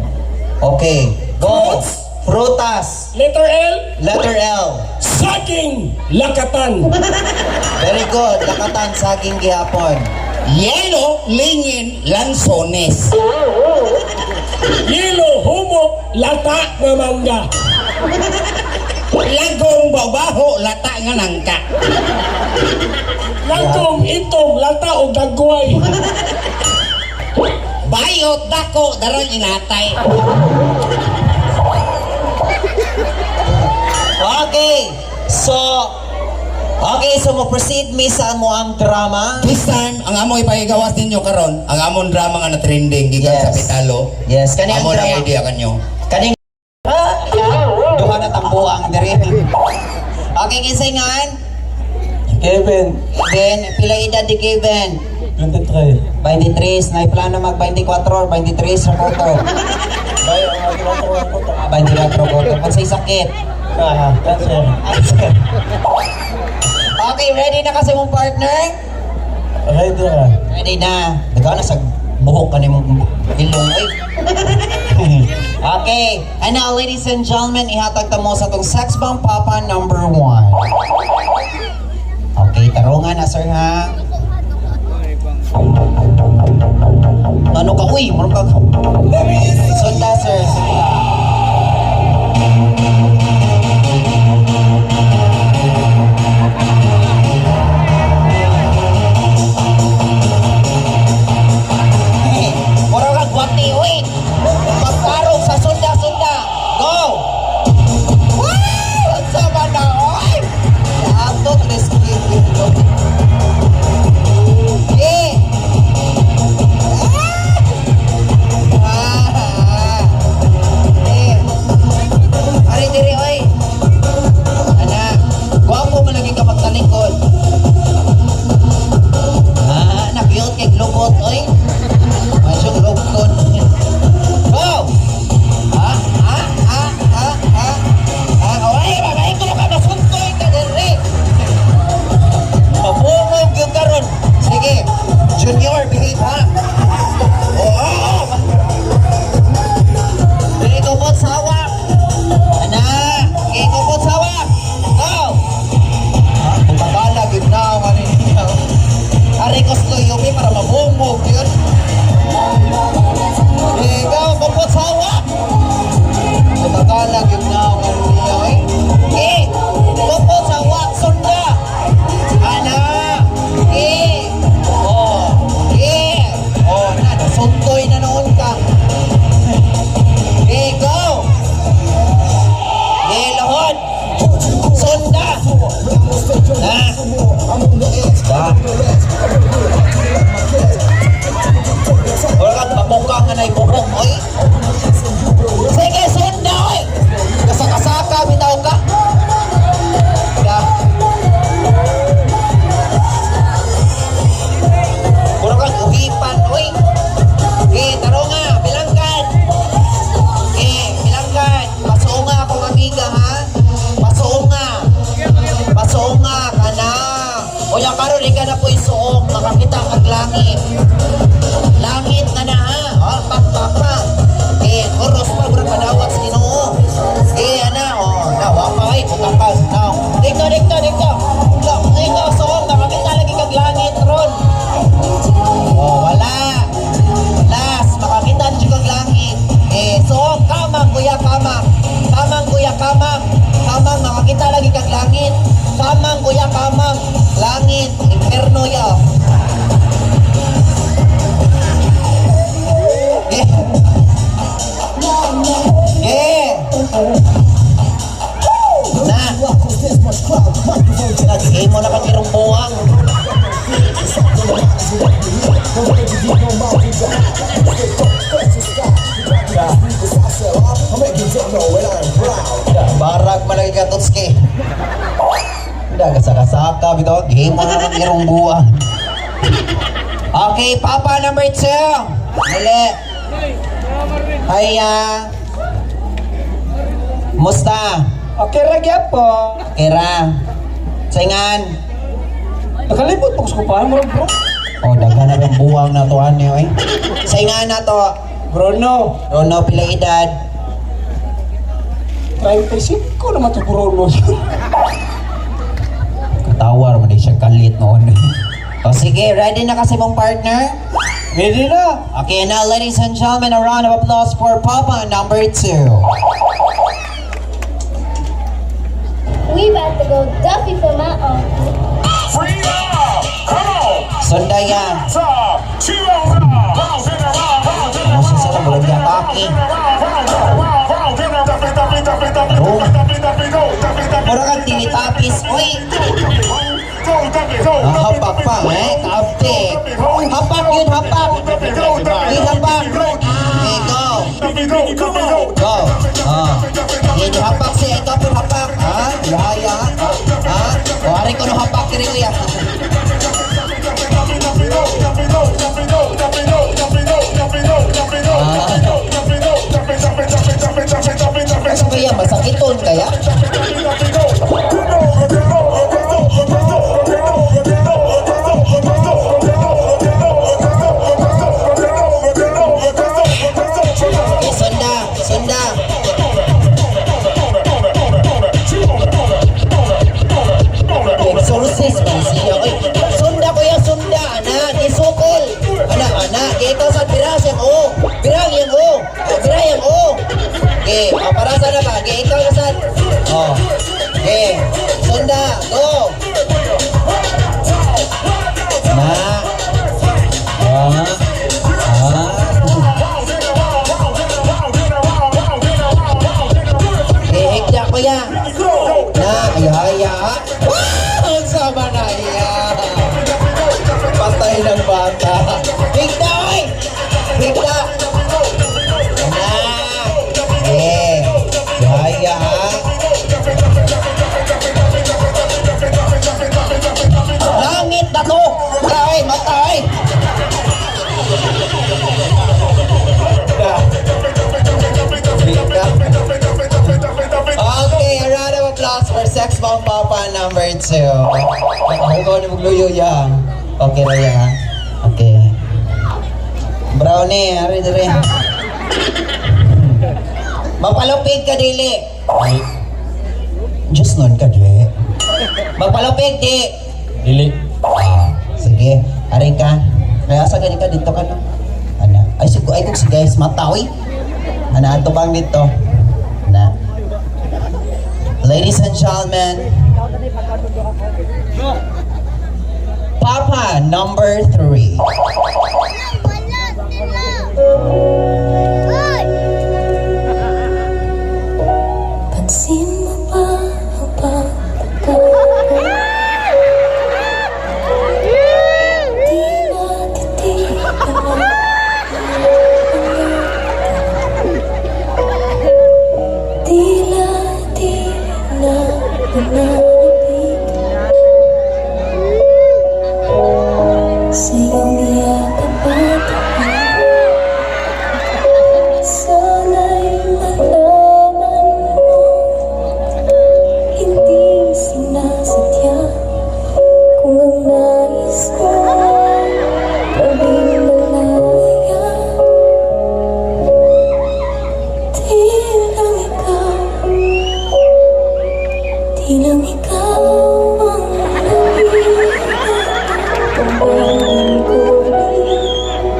Okay. Go. Fruits? Prutas. Letter L. Letter L. Saging. Lakatan. Very good. Lakatan saging gihapon. Yelo, lingin, lansones. Yelo, humok, lata nga mangga. Lagong babaho, lata nga nangka. Lagong, itong, lata o dagway. Bayot dako darang inatay. Okay. So, okay, so mo proceed mi sa mo ang drama. This time, ang amo ipahigawas ninyo karon, ang amon drama nga na trending gikan Yes. sa Pitalo. Yes, kani ang Amo na drama. idea kanyo. Kaning ah, duha na tambuang diri. Okay, kinsay ngan? Kevin, Kevin, pila edad di Kevin? 23. 23, na plano mag 24 or 23 ra ko to. Bay, ang ating ko to. Ah, 24 ko to. Unsay sakit? Ah, cancer. Okay, ready na kasi mong partner? Ready na. Ready na. Nagana sa buhok ka nimong ilong oy. Okay. And now, ladies and gentlemen, ihatag ta mo sa tong Sex Bomb Papa number 1. Okay, tarungan na sir ha. Ano ka? Uy, marunong ka. Sunda sir, sunda. Mura ka gwati, uy. Pagkarog sa sunda, sunda. Go! Wow! Ang sama na, uy! Ato, rescue. Yeah! Ah! Ah! Eh. Ari, diri, oy. Ana, gwapo mo lagi ka magtalikod. Ah, nakiyot kay globot, oy. Masuk lugton. Go! Ah, ah, ah, ah, ah. Ah, oy, babay ko ka masuntoy ka diri. Mabungog yung karon. Sige, Junior, behave ha. Oo. Dili ko po sawa. Ana, okay ko po sawa. Go! Ah, Bumabala, gid na ang ano niya. Ari ko sa yumi para mabungog yun. Ikaw, kupot sa hawak! Matagalag yun na ang ano niya, eh. Eh, kupot sa hawak, sunda! Ana! Eh! Oh! Eh! Oh, na, nasuntoy na noon ka. Eh, go! Eh, lahod! Sunda! Na! Da. Wala kang mamuka nga na ibuhok, oy. Sige, sunda, oy. Kasakasaka, bitaw ka. Da. Wala kang uhipan, oy. Eh, taro nga, bilangkan. Eh, bilangkan. Pasuo nga akong amiga, ha? Pasuo nga. Pasuo nga ka na. O yan, karon ikaw na po isuong, makakita kag langit. Langit na na ha. Oh, pak pak pa. Eh, oros pa murag madawat sa Ginoo. Eh, ana oh, nawa pa ay putang pa. Now, dito dito dito. Dito so makakita lagi kag langit ron. Oh, wala. Last, makakita na siya kag langit. Eh, so kamang kuya kamang. Kamang kuya kamang. Kamang makakita lagi kag langit. Kamang kuya kamang. Langit. Barag man lagi ka, Totski. Hindi, kasakasaka, bitaw. Game mo na ng irong buwan. Okay, Papa number 2. Dali. Hiya. Musta? Okay ra gyapon. Kira. Saingan. Nakalibot po sa kupahan mo bro. Oh, daghan na bang buwang na to ani oy. Saingan na to. Bruno, Rono, pila edad? 35 naman to Bruno. Katawar man siya kalit noon. O sige, ready na kasi mong partner? Ready na. Okay, now ladies and gentlemen, a round of applause for Papa number 2. We about to go Duffy for my uncle. Sundaya. Ano siya sa murag niya atake? Mura kang tinitapis, uy! Ah, hapak pa, eh? Kaapte. Hapak yun, hapak! Uy, hapak! Okay, go! Go! Ah. Yun, hapak siya. Ito po, hapak. Ha? Yaya. Ha? O, aray ko no hapak. Kiri ko yan. Ano kaya? Masakiton kaya? Okay, sunda. Sunda. Exorcist man siya. Oy, sunda ko yan, sunda. Ana, isukol. Ana, ana. Kaya ikaw sa biras yung o. Birang yung o. Oh, Birang yung o. Okay, oh, para sa na ba? Okay, ikaw na saan? Oh. Okay, sunda. Go. Na. Ah. Ah. Okay, higda ko yan. Na, ayaya. Ah! Ang sama na iya. Patay ng bata. Higda, oy! Higda! Na! Eh, yaya. Langit na to! Matay, matay! Okay, a round of applause for Sex Bomb Papa number 2. Ako ko ni magluyo ya. Okay ra ya. Okay. Brownie, ari dire. Mapalupig ka dili. Ay. Diyos nun ka, di. Mapalupig, di. Dili. Ah, sige. Ari ka. Kaya sa gani ka dito ka no. Ana. Ay sigo ay kung si guys mata oy. Ana ato pang dito. Na. Ladies and gentlemen, Papa number 3. Wala, sila! Ay! Pansin mo ba ang pagbabago? Di natitigan ang tila di na nananabik sa iyong yakap at sana'y malaman mo hindi sinasadya kung ang nais ko maging malaya. Di lang ikaw, di lang ikaw ang nakita. Damdamin ko rin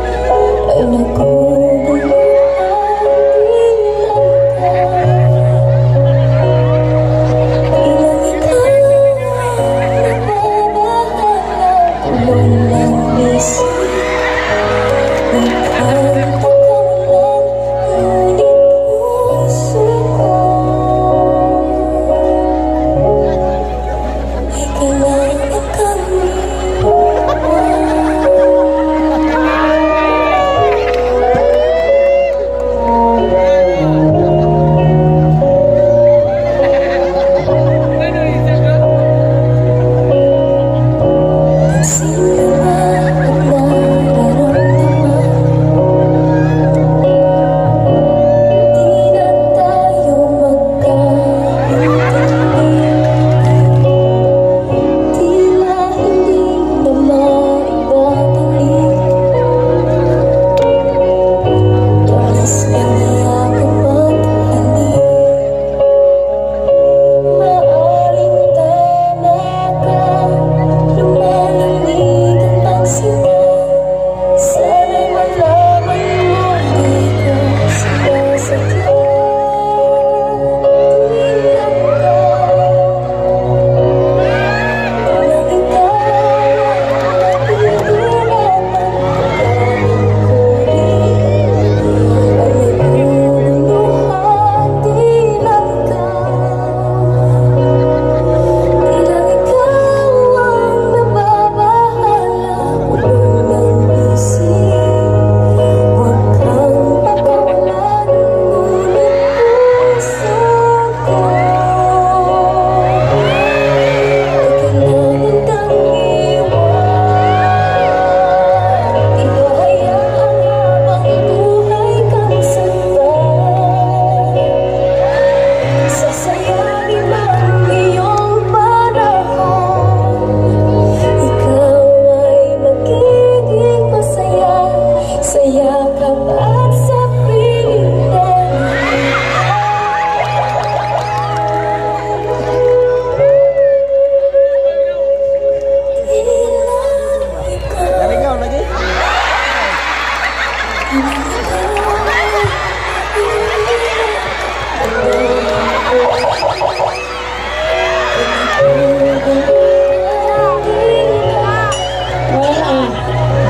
Wala.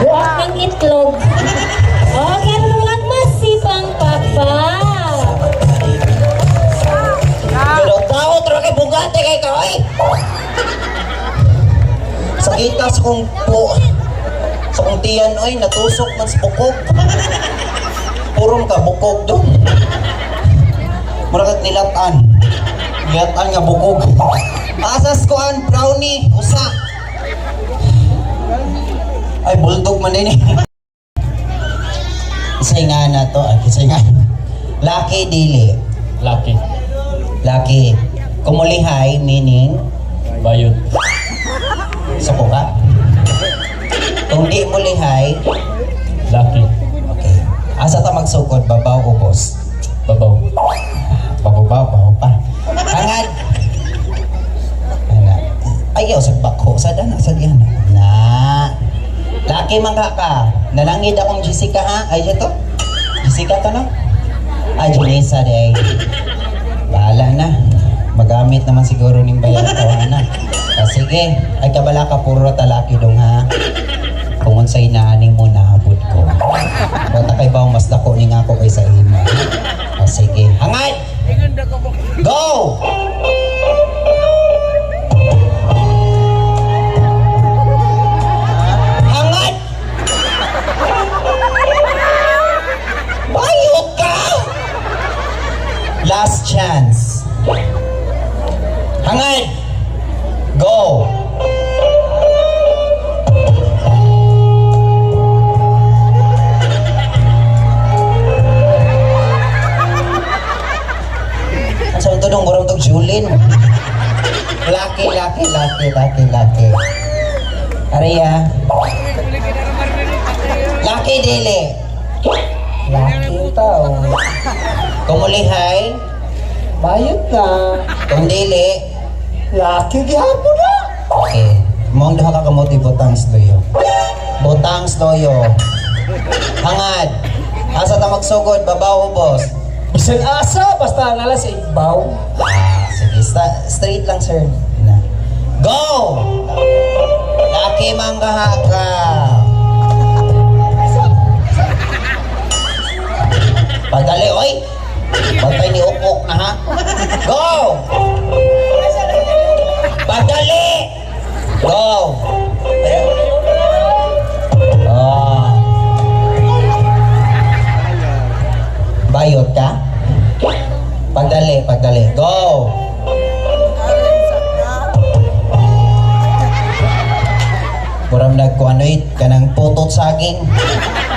Buak ng itlog. Okay, ano mga masipang pakpak. Pero tao, tara kay bugate kay ka, oy! Sakita sa kong po... Sa kong tiyan, oy, natusok man sa bukog. Purong ka, bukog do. Mura kag nilatan. Nilatan nga bukog. Asas ko an, brownie, usa. Ay, bulldog man din eh. Isay nga na to, ay, isay nga. Laki dili. Lucky. Laki. Kumulihay, meaning, Bayot. suko ka. Kung di mo lihay, Lucky. okay. Asa ta magsukod, babaw o boss? Babaw. Babaw, babaw pa. Hangad! Ana. Ayaw, sa bako. Sa dana, sa diyan. Na. Laki man ka ka. Nalangid akong Jessica ha. Ay, ito. Jessica to no? Ay, Junisa day. Bahala na. Magamit naman siguro ning bayan ko, ana. Ah, sige, ay kabala ka puro talaki dong ha. Kung unsay naaning mo naabot ko. Bata kay baw mas dako ni nga ako kaysa imo. Ah, sige, hangad. Go! Hangad! Bayot ka! Last chance. Hangad! Go! Ang sa dong gurong tog Julin. Laki, laki, laki, laki, laki. Aria. Laki dili. Lucky tao. Kumulihay, Bayot na. kung dili, Lucky gihapon na. okay. Mong duha ka kamote butang sloyo. Butang sloyo. Hangad. Asa ta magsugod, babaw o boss? Bisan asa, basta nala sa igbaw. Ah, sige, straight lang sir. Na. Go! Laki manggahaka. Padali, oy! Bantay ni Ukok na ha. Go! Padali! Go! Ah. Bayot ka? Pagdali, pagdali. Go! Puram nagkuanoy kanang putot saging.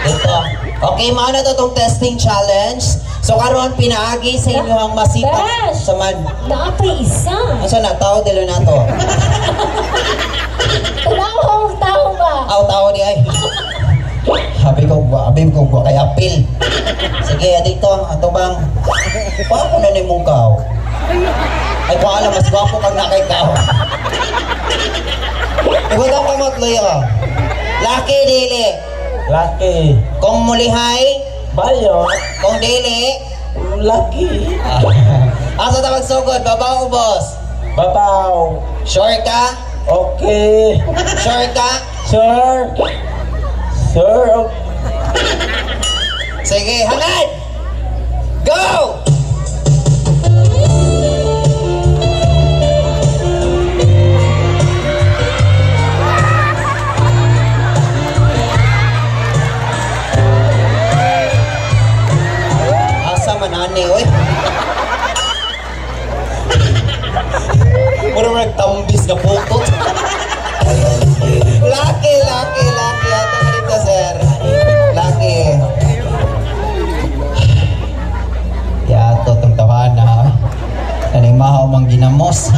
Ito. Okay, mao na to tong testing challenge. So karon pinaagi sa inyo ang masipag Bash! sa man. Naapay isa. Asa na tao dilo na to? Tanaw tao ba? Aw tao di ay. Habi ko ba, habi ko ba kay apil. Sige, dito ato bang. Paano na nimong kao? Ay, ko alam, mas gwapo kang nakay kao. Ibutang kamot, Leo. Laki, dili. Lucky. Kung mulihay, Bayot. kung dili, Lucky. asa ta magsugod, babaw o boss? Babaw. Sure ka? Okay. Sure ka? Sir. Sir. Okay. Sige, hangad! Go! Asa man ani, oy? Mura mo nagtambis na putot. Laki, laki, laki. Ato ka dito, sir. Laki. Yato tong tawana. Kanay mahaw mang ginamos.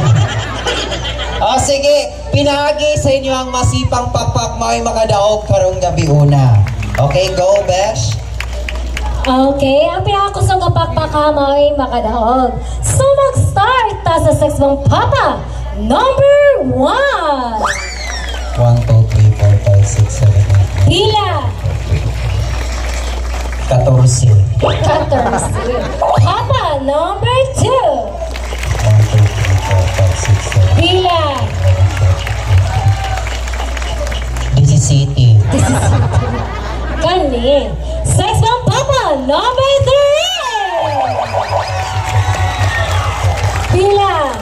O sige, pinahagi sa inyo ang masipang pakpak mao'y makadaog karong gabi una. Okay, go, Besh. Okay, ang pinakakusog nga pakpaka mao'y makadaog. So mag-start ta sa sex bomb papa number 1. 1, 2, 3, 4, 5, 6, 7, 8. Pila. 14. 14. Papa number 2. 1, 2, 3, 4, 5, 6, 7, Bilang. 17. Kani. Sex bomb Papa number 3. Bilang.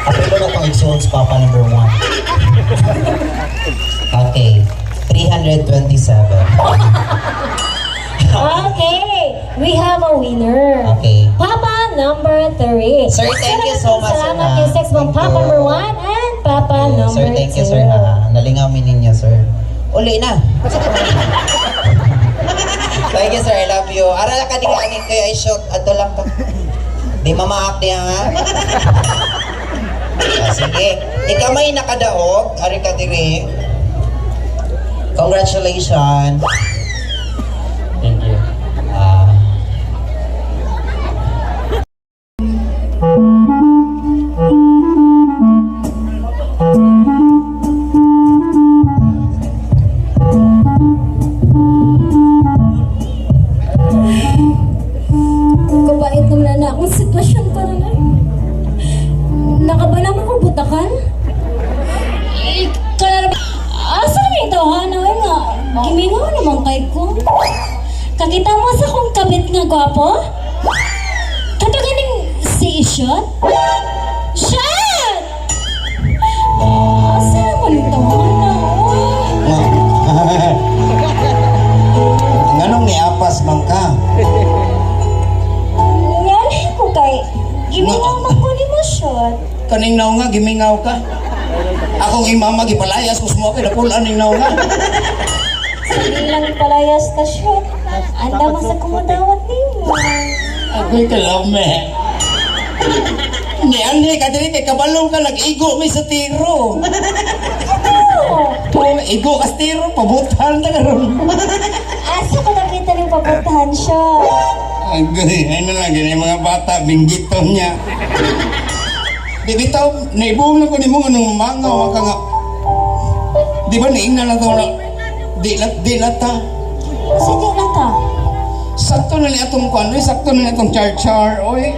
Apilo na tong igsuon sa Papa number 1. Okay. 327. Okay, we have a winner. Okay. Papa number 3. Sir, thank you so much, sir, Salamat ha. kay Sex Bomb Thank Papa you. number 1 and Papa number Sir, 2. thank you, sir. Ha. Nalingamin ninyo, sir. Uli na. Thank you, sir. I love you. Aral ka di ka ani kay ay shoot. Ato lang ka. Di mamaak niya, ha? Ah, sige. Ikaw may nakadaog. Ari ka diri. Congratulations. Thank you. Ah. Kapait naman na akong sitwasyon para na. Nakabala mo kong butakan? Eh, kanara ba? Asa na ito, ha? Naway nga, gimingaw naman kay ko. Kakita mo sa kong kabit nga gwapo? Kataganing si Ishot? Shot! Asa naman ito, ha? Naway. Nganong niapas man ka? Yan ko kay, gimingaw man ko ni mo, Shot. Kaning naong nga, gimingaw ka. Akong imama, gipalayas ko sumuha kay napulaan ning naong nga. Sige lang palayas ka, Shot. Anda mo sa kumudawat ninyo. Ako'y kalame. Ni anhi ka diri kay kabalong ka nag-igo mi sa tiro. Oo. Oh, igo ka sa tiro, pabutan ta karon. Asa ko nakita rin papuntahan siya? Agoy, ay na lang gini mga bata binggito niya. Di bitaw, naibong lang ko nimo nga nung mangaw ka nga. Di ba niingna lang to na di na ta. Sige na ta. Sakto na ni atong kuan, oy, sakto na ni atong char-char, oy.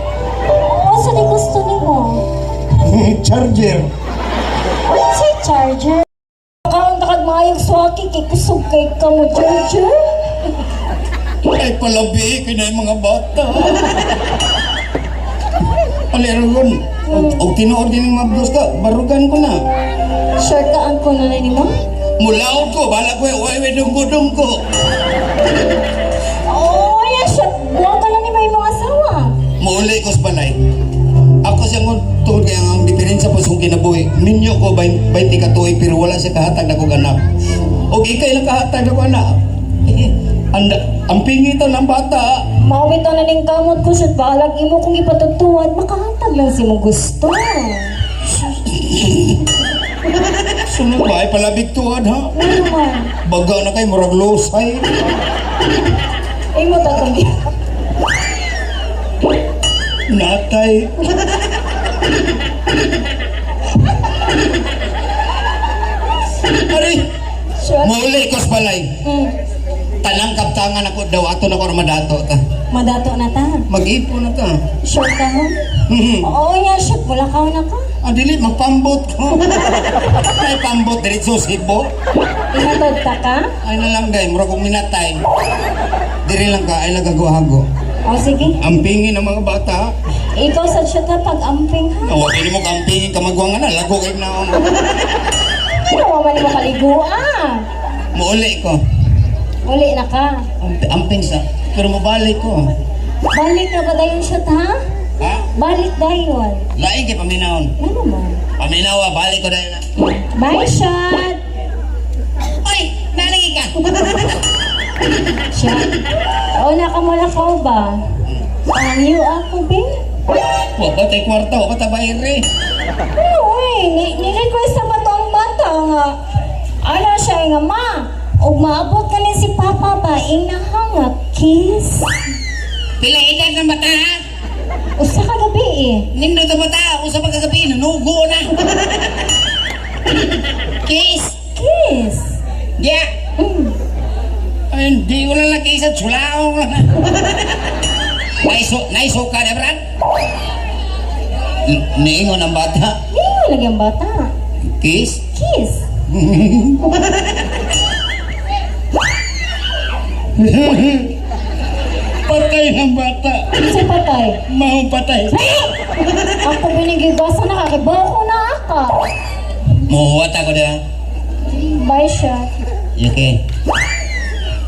Oo, sa di gusto nimo. Charger. Sa charger. Kaon ta kag maayong swaki kay kusog kay kamo charger. Ay, palabi, kaya yung mga bata. Paliron, og tinuod din ng mabdos ka, barugan ko na. Sure ka ang kuno na nimo? Mulaod ko, bala ko, uy, uy, dungko-dungko. Oo, yeah, siya. Buwang ka na ni may mga asawa. Muuli ko sa balay. Ako siya ngon, tungod kaya ang diferensya po sa kong kinabuhi. Minyo ko 20 katuig pero wala siya kahatag na kong anak. Og ikay lang kahatag na kong anak. Anda, ang pingitan ng bata. Mawit na ning kamot ko siya. Balag imo kong ipatutuan, makahatag lang si mo gusto. Sunod ba ay palabig tuad ha? Ano man? Baga na kay murag losay. Imo tatong Natay. Ari, Sure. mauli ko sa balay. Tanang kaptangan ako daw ato na ko madato ta. Madato na ta. Mag-ipon na ta. Sure ka ha? Oo nga, shit. Wala ka na ka. Ah, dili, magpambot ko. Ay, pambot, diretso sibo. Ihatod ta ka? Ay na lang, day, murag kong minatay. Diri lang ka, ay nagaguhago. O sige. Ang pingin ng mga bata. Ikaw sa siya ta pag-amping ha? Awa, dili mo kampingin kamagwangan na, lago kay na. Ano man mo kaligo ah? Muuli ko. Uli na ka. Amping sa. Pero mabalik ko. Balik na ba dayon siya ha? Ha? Balik dayon. Lain kay paminahon. Ano man? Paminawa, balik ko dahil na. Bye, shot! Ay! Nalagi ka! Shot. O, nakamula ka ba? Ang you ako, be? Wa ba tay kwarta, wa ba ta bayre? Ano eh, ni-request na ba to ang bata nga? Ano siya nga, ma? Og maabot ka ni si Papa ba, inahang nga kiss? Pila edad ng bata ha? Usa ka gabi eh. Nindot ang bata, usa pa kagabi, nanugo na. Kiss! Kiss. Yeah! Di ko lang laki sa sulaong lang. Naiso, naiso ka na, Brad? Niingon ang bata. Niingon lagi ang bata. Kiss? Kiss. Patay ang bata. Sa patay. Maong patay. Ako binigigasa na kakibaw ko na aka. Muhuwat ako na. Bye, siya. Yuki,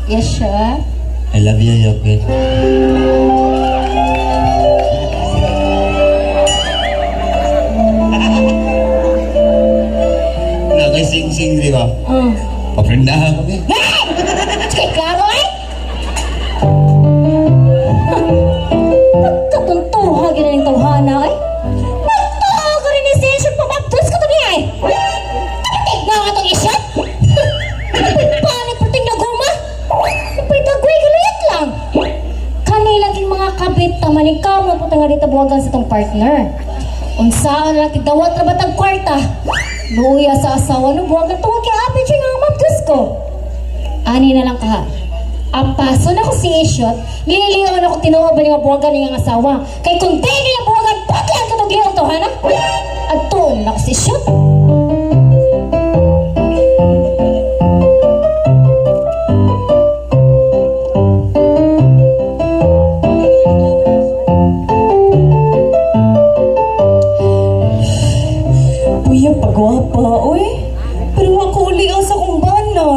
Yes, siya. I love you, Yuki. Nakasing-sing, di ba? Paprindahan kami. Kay klaro eh! Pagkatuntuha ginaning tawhana eh! Magtuo ka rin ni Session pamabdos ka to niya eh! Tapatig na nga itong isyat! Paano puting naguma? Napay dagway galuyat lang! Kanila king mga kabit taman ikaw mo nga dito buwagan sa tong partner. Unsaan lang tidawat ra batang kwarta. Luya sa asawa no buwagan tungod kay apit siya nga mabdos ko. Ani na lang kaha. Apaso na ko si Isyot, lililiwan ako tinuo ba nga buwagan niyang asawa. Kay kung di niya buwagan, pati ang katugliong to, hana? Adtuon na ko si Isyot. Uy, pagwapa, uy. Pero ako uli ang sa kumbana.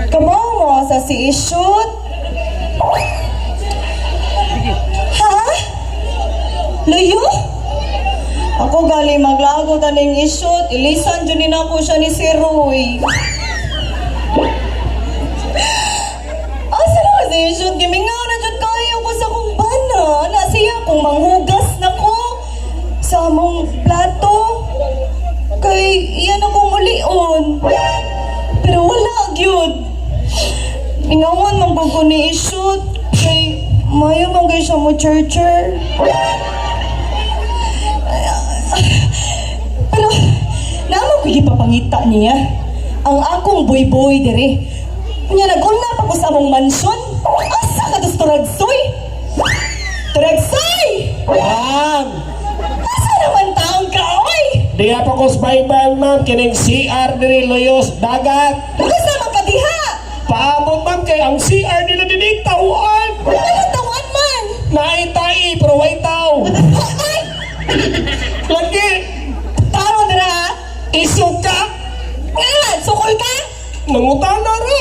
Kamaw mo sa si Isyot. Ha? Luyo? Ako gali maglago taning isyot. Ilisan dyan ni nako siya ni si Roy. Asa na kasi isyot? Gimingaw na dyan kayo ko sa kumbana. Na siya kung manghugas na ko sa among plato. Kay iyan akong ulion. Pero wala gyud. Mingawan man ko ni isyot. Kay mayo man kay siya mo churcher. Pero naman ko gipapangita niya. Ang akong boy-boy dire. Unya nag-una pa ko sa among mansyon. Asa ka to Turagsoy? Turagsoy! Ma'am, Asa naman taong ka, oy? diya pa ko sa Bible, ma'am. Kining CR diri Loyos Dagat. Bukas naman ka diha! Paabot, ma'am, kay ang CR nila dinhi tawon. Ano tawan man? Naitay, pero way tao. Ay! Lagi, Taro dira ha? isuka. Nga, sukol ka? Nangutana ra.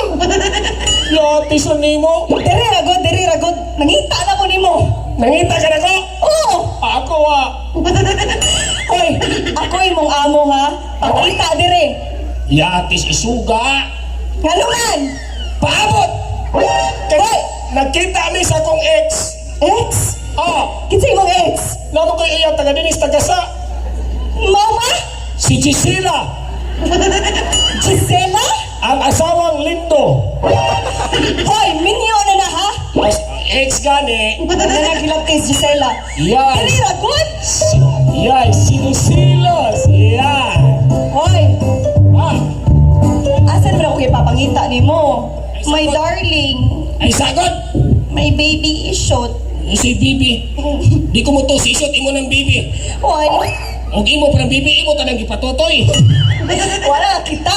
Yatis na nimo. Diri ragod, diri ragod. Nangita na ko nimo. Nangita ka na ko? Oo! Ako ah. Hoy, ako imong amo ha. Pangita dire. Yatis isuga. Ngano man? Paabot! Kay, Hoy! nagkita mi sa akong ex. Ex? Ah, Kinsa imong ex? namo ko iya taga dinis tagasa. Mama? Si Gisela, Gisela? ang asawang Lindo. Hoy, minyo na na ha. Mas ex gani. Nanagilap kay Gisela. Yes. Diri ragod. Yay, si Lucilos. Yeah. Hoy, Ah, asan man ako ipapangita nimo? My darling, ay sagot. my baby is short. Si Bibi. Di ko mo to si isot imo ng Bibi. Hoy, Og imo pa ng Bibi imo tanang gipatutoy. wala kita.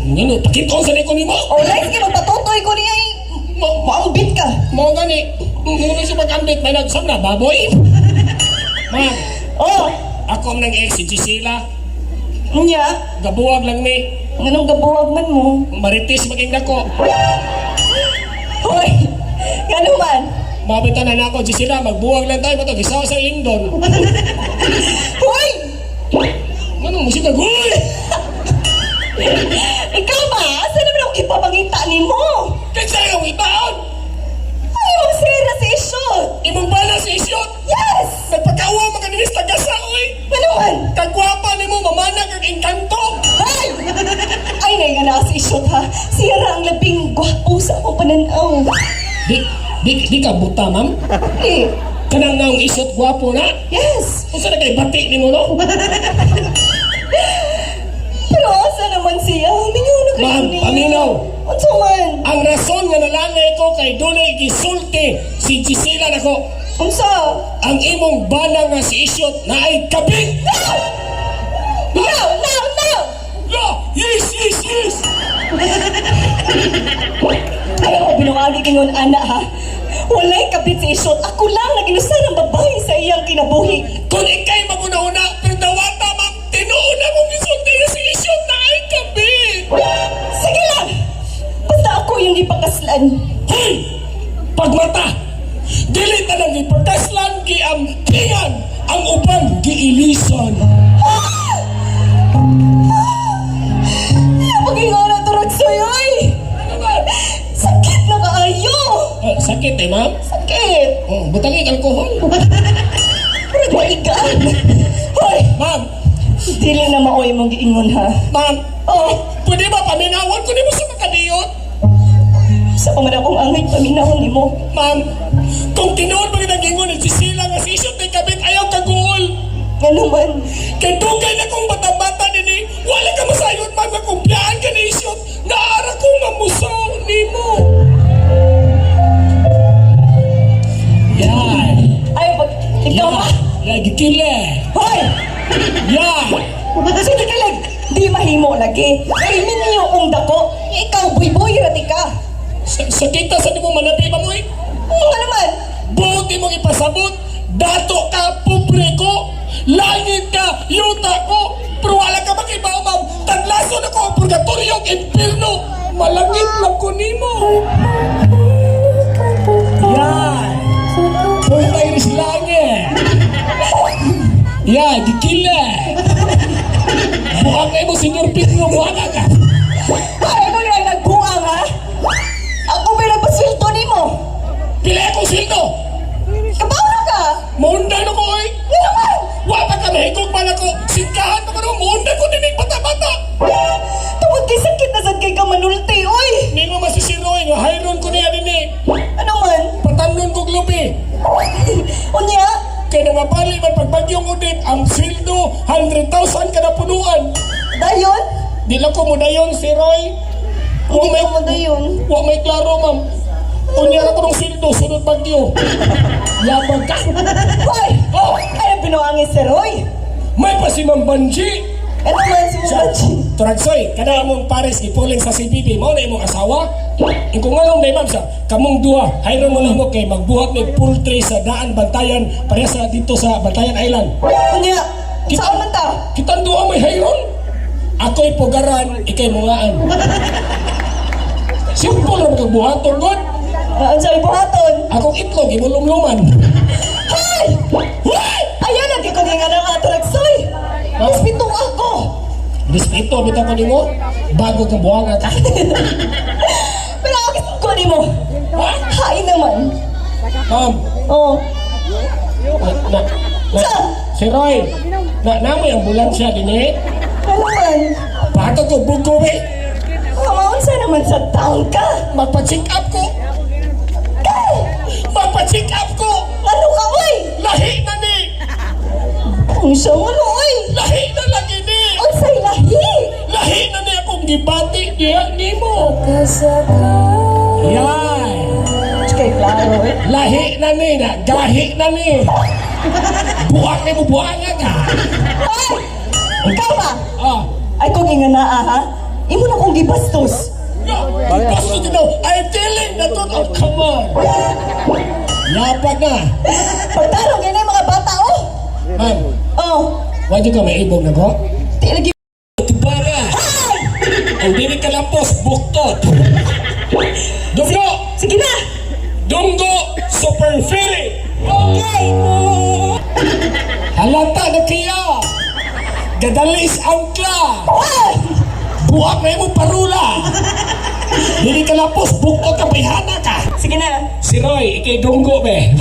Ngano pakit-on sa ko nimo. Alright, sige, magpatutoy ko niya eh. Maambit ka. Mao gani. Muna siya mag-ambit may nagsam na baboy. Ma'am, Oh, ako ang nang ex si Gisela. nya. Gabuwag lang mi. Anong gabuwag man mo? Maritis maging dako. Hoy, ngano man? Mabitan na nako Gisela, magbuwag lang tayo mato gisaw sa Lindon. Hoy! Ngano mo siya Uy! Ikaw ba? Asa naman ako ipapangita nimo? Kinsa yung itaon? Ay, imong sira si Isyot! Imong bala si Isyot. Yes! Nagpakawa makaninis tagasa oy. Ano man? Kagwapa nimo mamana kag engkanto. Ay! Ay, nay nga na si Isyot ha. Siya ra ang labing gwapo sa akong pananaw. Di di di ka buta, ma'am. Eh, Kanang naong isot gwapo na. yes! Unsa na kay bati nimo no? Pero asa naman siya? Mingaw na kayo Ma'am, niya. paminaw. Unsa Rason nga nalangay ko kay dunay gisulti si Gisela nako. Unsa? Ang imong bana nga si Isyot na ay kabit. No! No! No! No! Yes, yes, yes! Ayaw ko binuagi kingon ana ha. Walay kapit si Isyot. Ako lang naginusa ng babae sa iyang kinabuhi. Kung ikay maguna-una, pero dawata ma'am, tinuon na kong gisulti nga si Isyot na ay kabit. Sige lang! Basta ako yung ipakaslan. Hoy! Pagmata! Dili tanan gipakaslan, giampingan, ang uban giilisan. Pagingon na turag sa'yo ay! Sakit na kaayo! Oh, sakit eh, ma'am. Sakit! Oh, butangig alkohol. Murag maigaan. Hoy! Ma'am, Dili na maoy mong giingon ha. ma'am, Oh, pwede ba paminawon ko nimo sa makadiyot? sa pa man akong angay paminahon nimo. Ma'am, kung tinuod ba kitang ingon ni Cecilia nga si Isyot ni kabit, ayaw kaguol. Nga naman, Kay dugay na kong bata-bata nini, wala ka masayod ma'am nga kumpiyaan ka ni Isyot, naara kong mamusaw nimo. Yan. ay pag ikaw ma. Lagi kila. Hoy! Yan. Sige ka lang, di mahimo lagi. Kay minyo kong dako, ikaw buy-buy rati ka. Sa kita sa nimo manabi ba mo eh? Oo nga naman. Buti mong ipasabot, dato ka, pobre ko, langit ka, yuta ko, pero wala ka makibaw, ma'am. Tadlaso na ko ang purgatorio, ang impierno. Malangit lang ko nimo. Yan. Punta iris langit. Yan, gikila. Buhang na mo, Senyor Pedro, buhang ka. Ay, ako yung nagbuang ha. Ako may nagpasweldo nimo. Pila akong sweldo. Kabaw na ka. Maunda na ko, oy. Nga naman. Wa pa ka mahigog man ako. Singkahan pa ko no, maunda ko dinig bata-bata. Tungod kay sakit na sad kay ka manulti, oy. Nimo masisiroy nga hayron ko niya dinhi. Ano man? Patamnon ko glubi. Unya, Kay nangabali man pagbagyong udit ang sweldo 100,000 kada punuan. dayon? Di lang ko modayon si Roy. Wa Hindi may ko mo dayon. wa may klaro ma'am. Unya ra ko ng sweldo sunod bagyo. Yabang ka. Hoy! Oh, Ay, binuangin si Roy. may pa si Ma'am Banji. Ano man si Mubachi? Turagsoy, kada among pares gipuling sa CBB, mao na imong asawa. Ing kung ngalong day ma'am sa kamong duha, hayron mo na mo kay magbuhat mig poultry sa daan Bantayan, pareha sa dito sa Bantayan Island. Unya, saan man ta? Kitang duha may hayron. Ako'y pugaran, ikay mungaan. Simple ra magbuhaton god. Ang sabi buhaton. Akong itlog imulumluman. Hoy! Hoy! Ayan, lagi ko nga ng atragsoy. Respeto ako. Respeto bitaw ko nimo bago ka buhanga ka. Pero ako ko nimo. Ha? Hain naman. Ma'am, Oh. na, na, na, si Roy, na namoy ambulansya dinhi. Ano man? Pato ko bugo eh. Kamaon sa naman sa taon ka. Magpa-check up ko. Kay! Magpa-check up ko. Ano ka, oy? Lahi na ni. Ang siyang ano, oy? Lahi na lagi ni. Unsay lahi? Lahi na ni akong gibati diha nimo. Yan. Kay klaro, eh. Lahi na ni na. Gahi na ni. Buwak ni mo buwanga ka. Hoy! Ikaw ba? Ah. Ay, kung nga naa, ha? Imo na kong gibastos. No, basta you know, I'm telling the truth. Oh, come on. Yapag na. Pagtarong gani mga bata, oh! Ma'am, Oh, why di ka maibog na ko? di lagi. Tubara. Ang dili ka lampos, buktot. Dunggo! Sige na! Dunggo! Super Ferry! Okay! Halata na kaya! Gadalis angkla! Ay! Buwak na imong parula! Dili ka lampos, buktot ka, bayhana ka! Sige na. Si Roy, ikay dunggo be.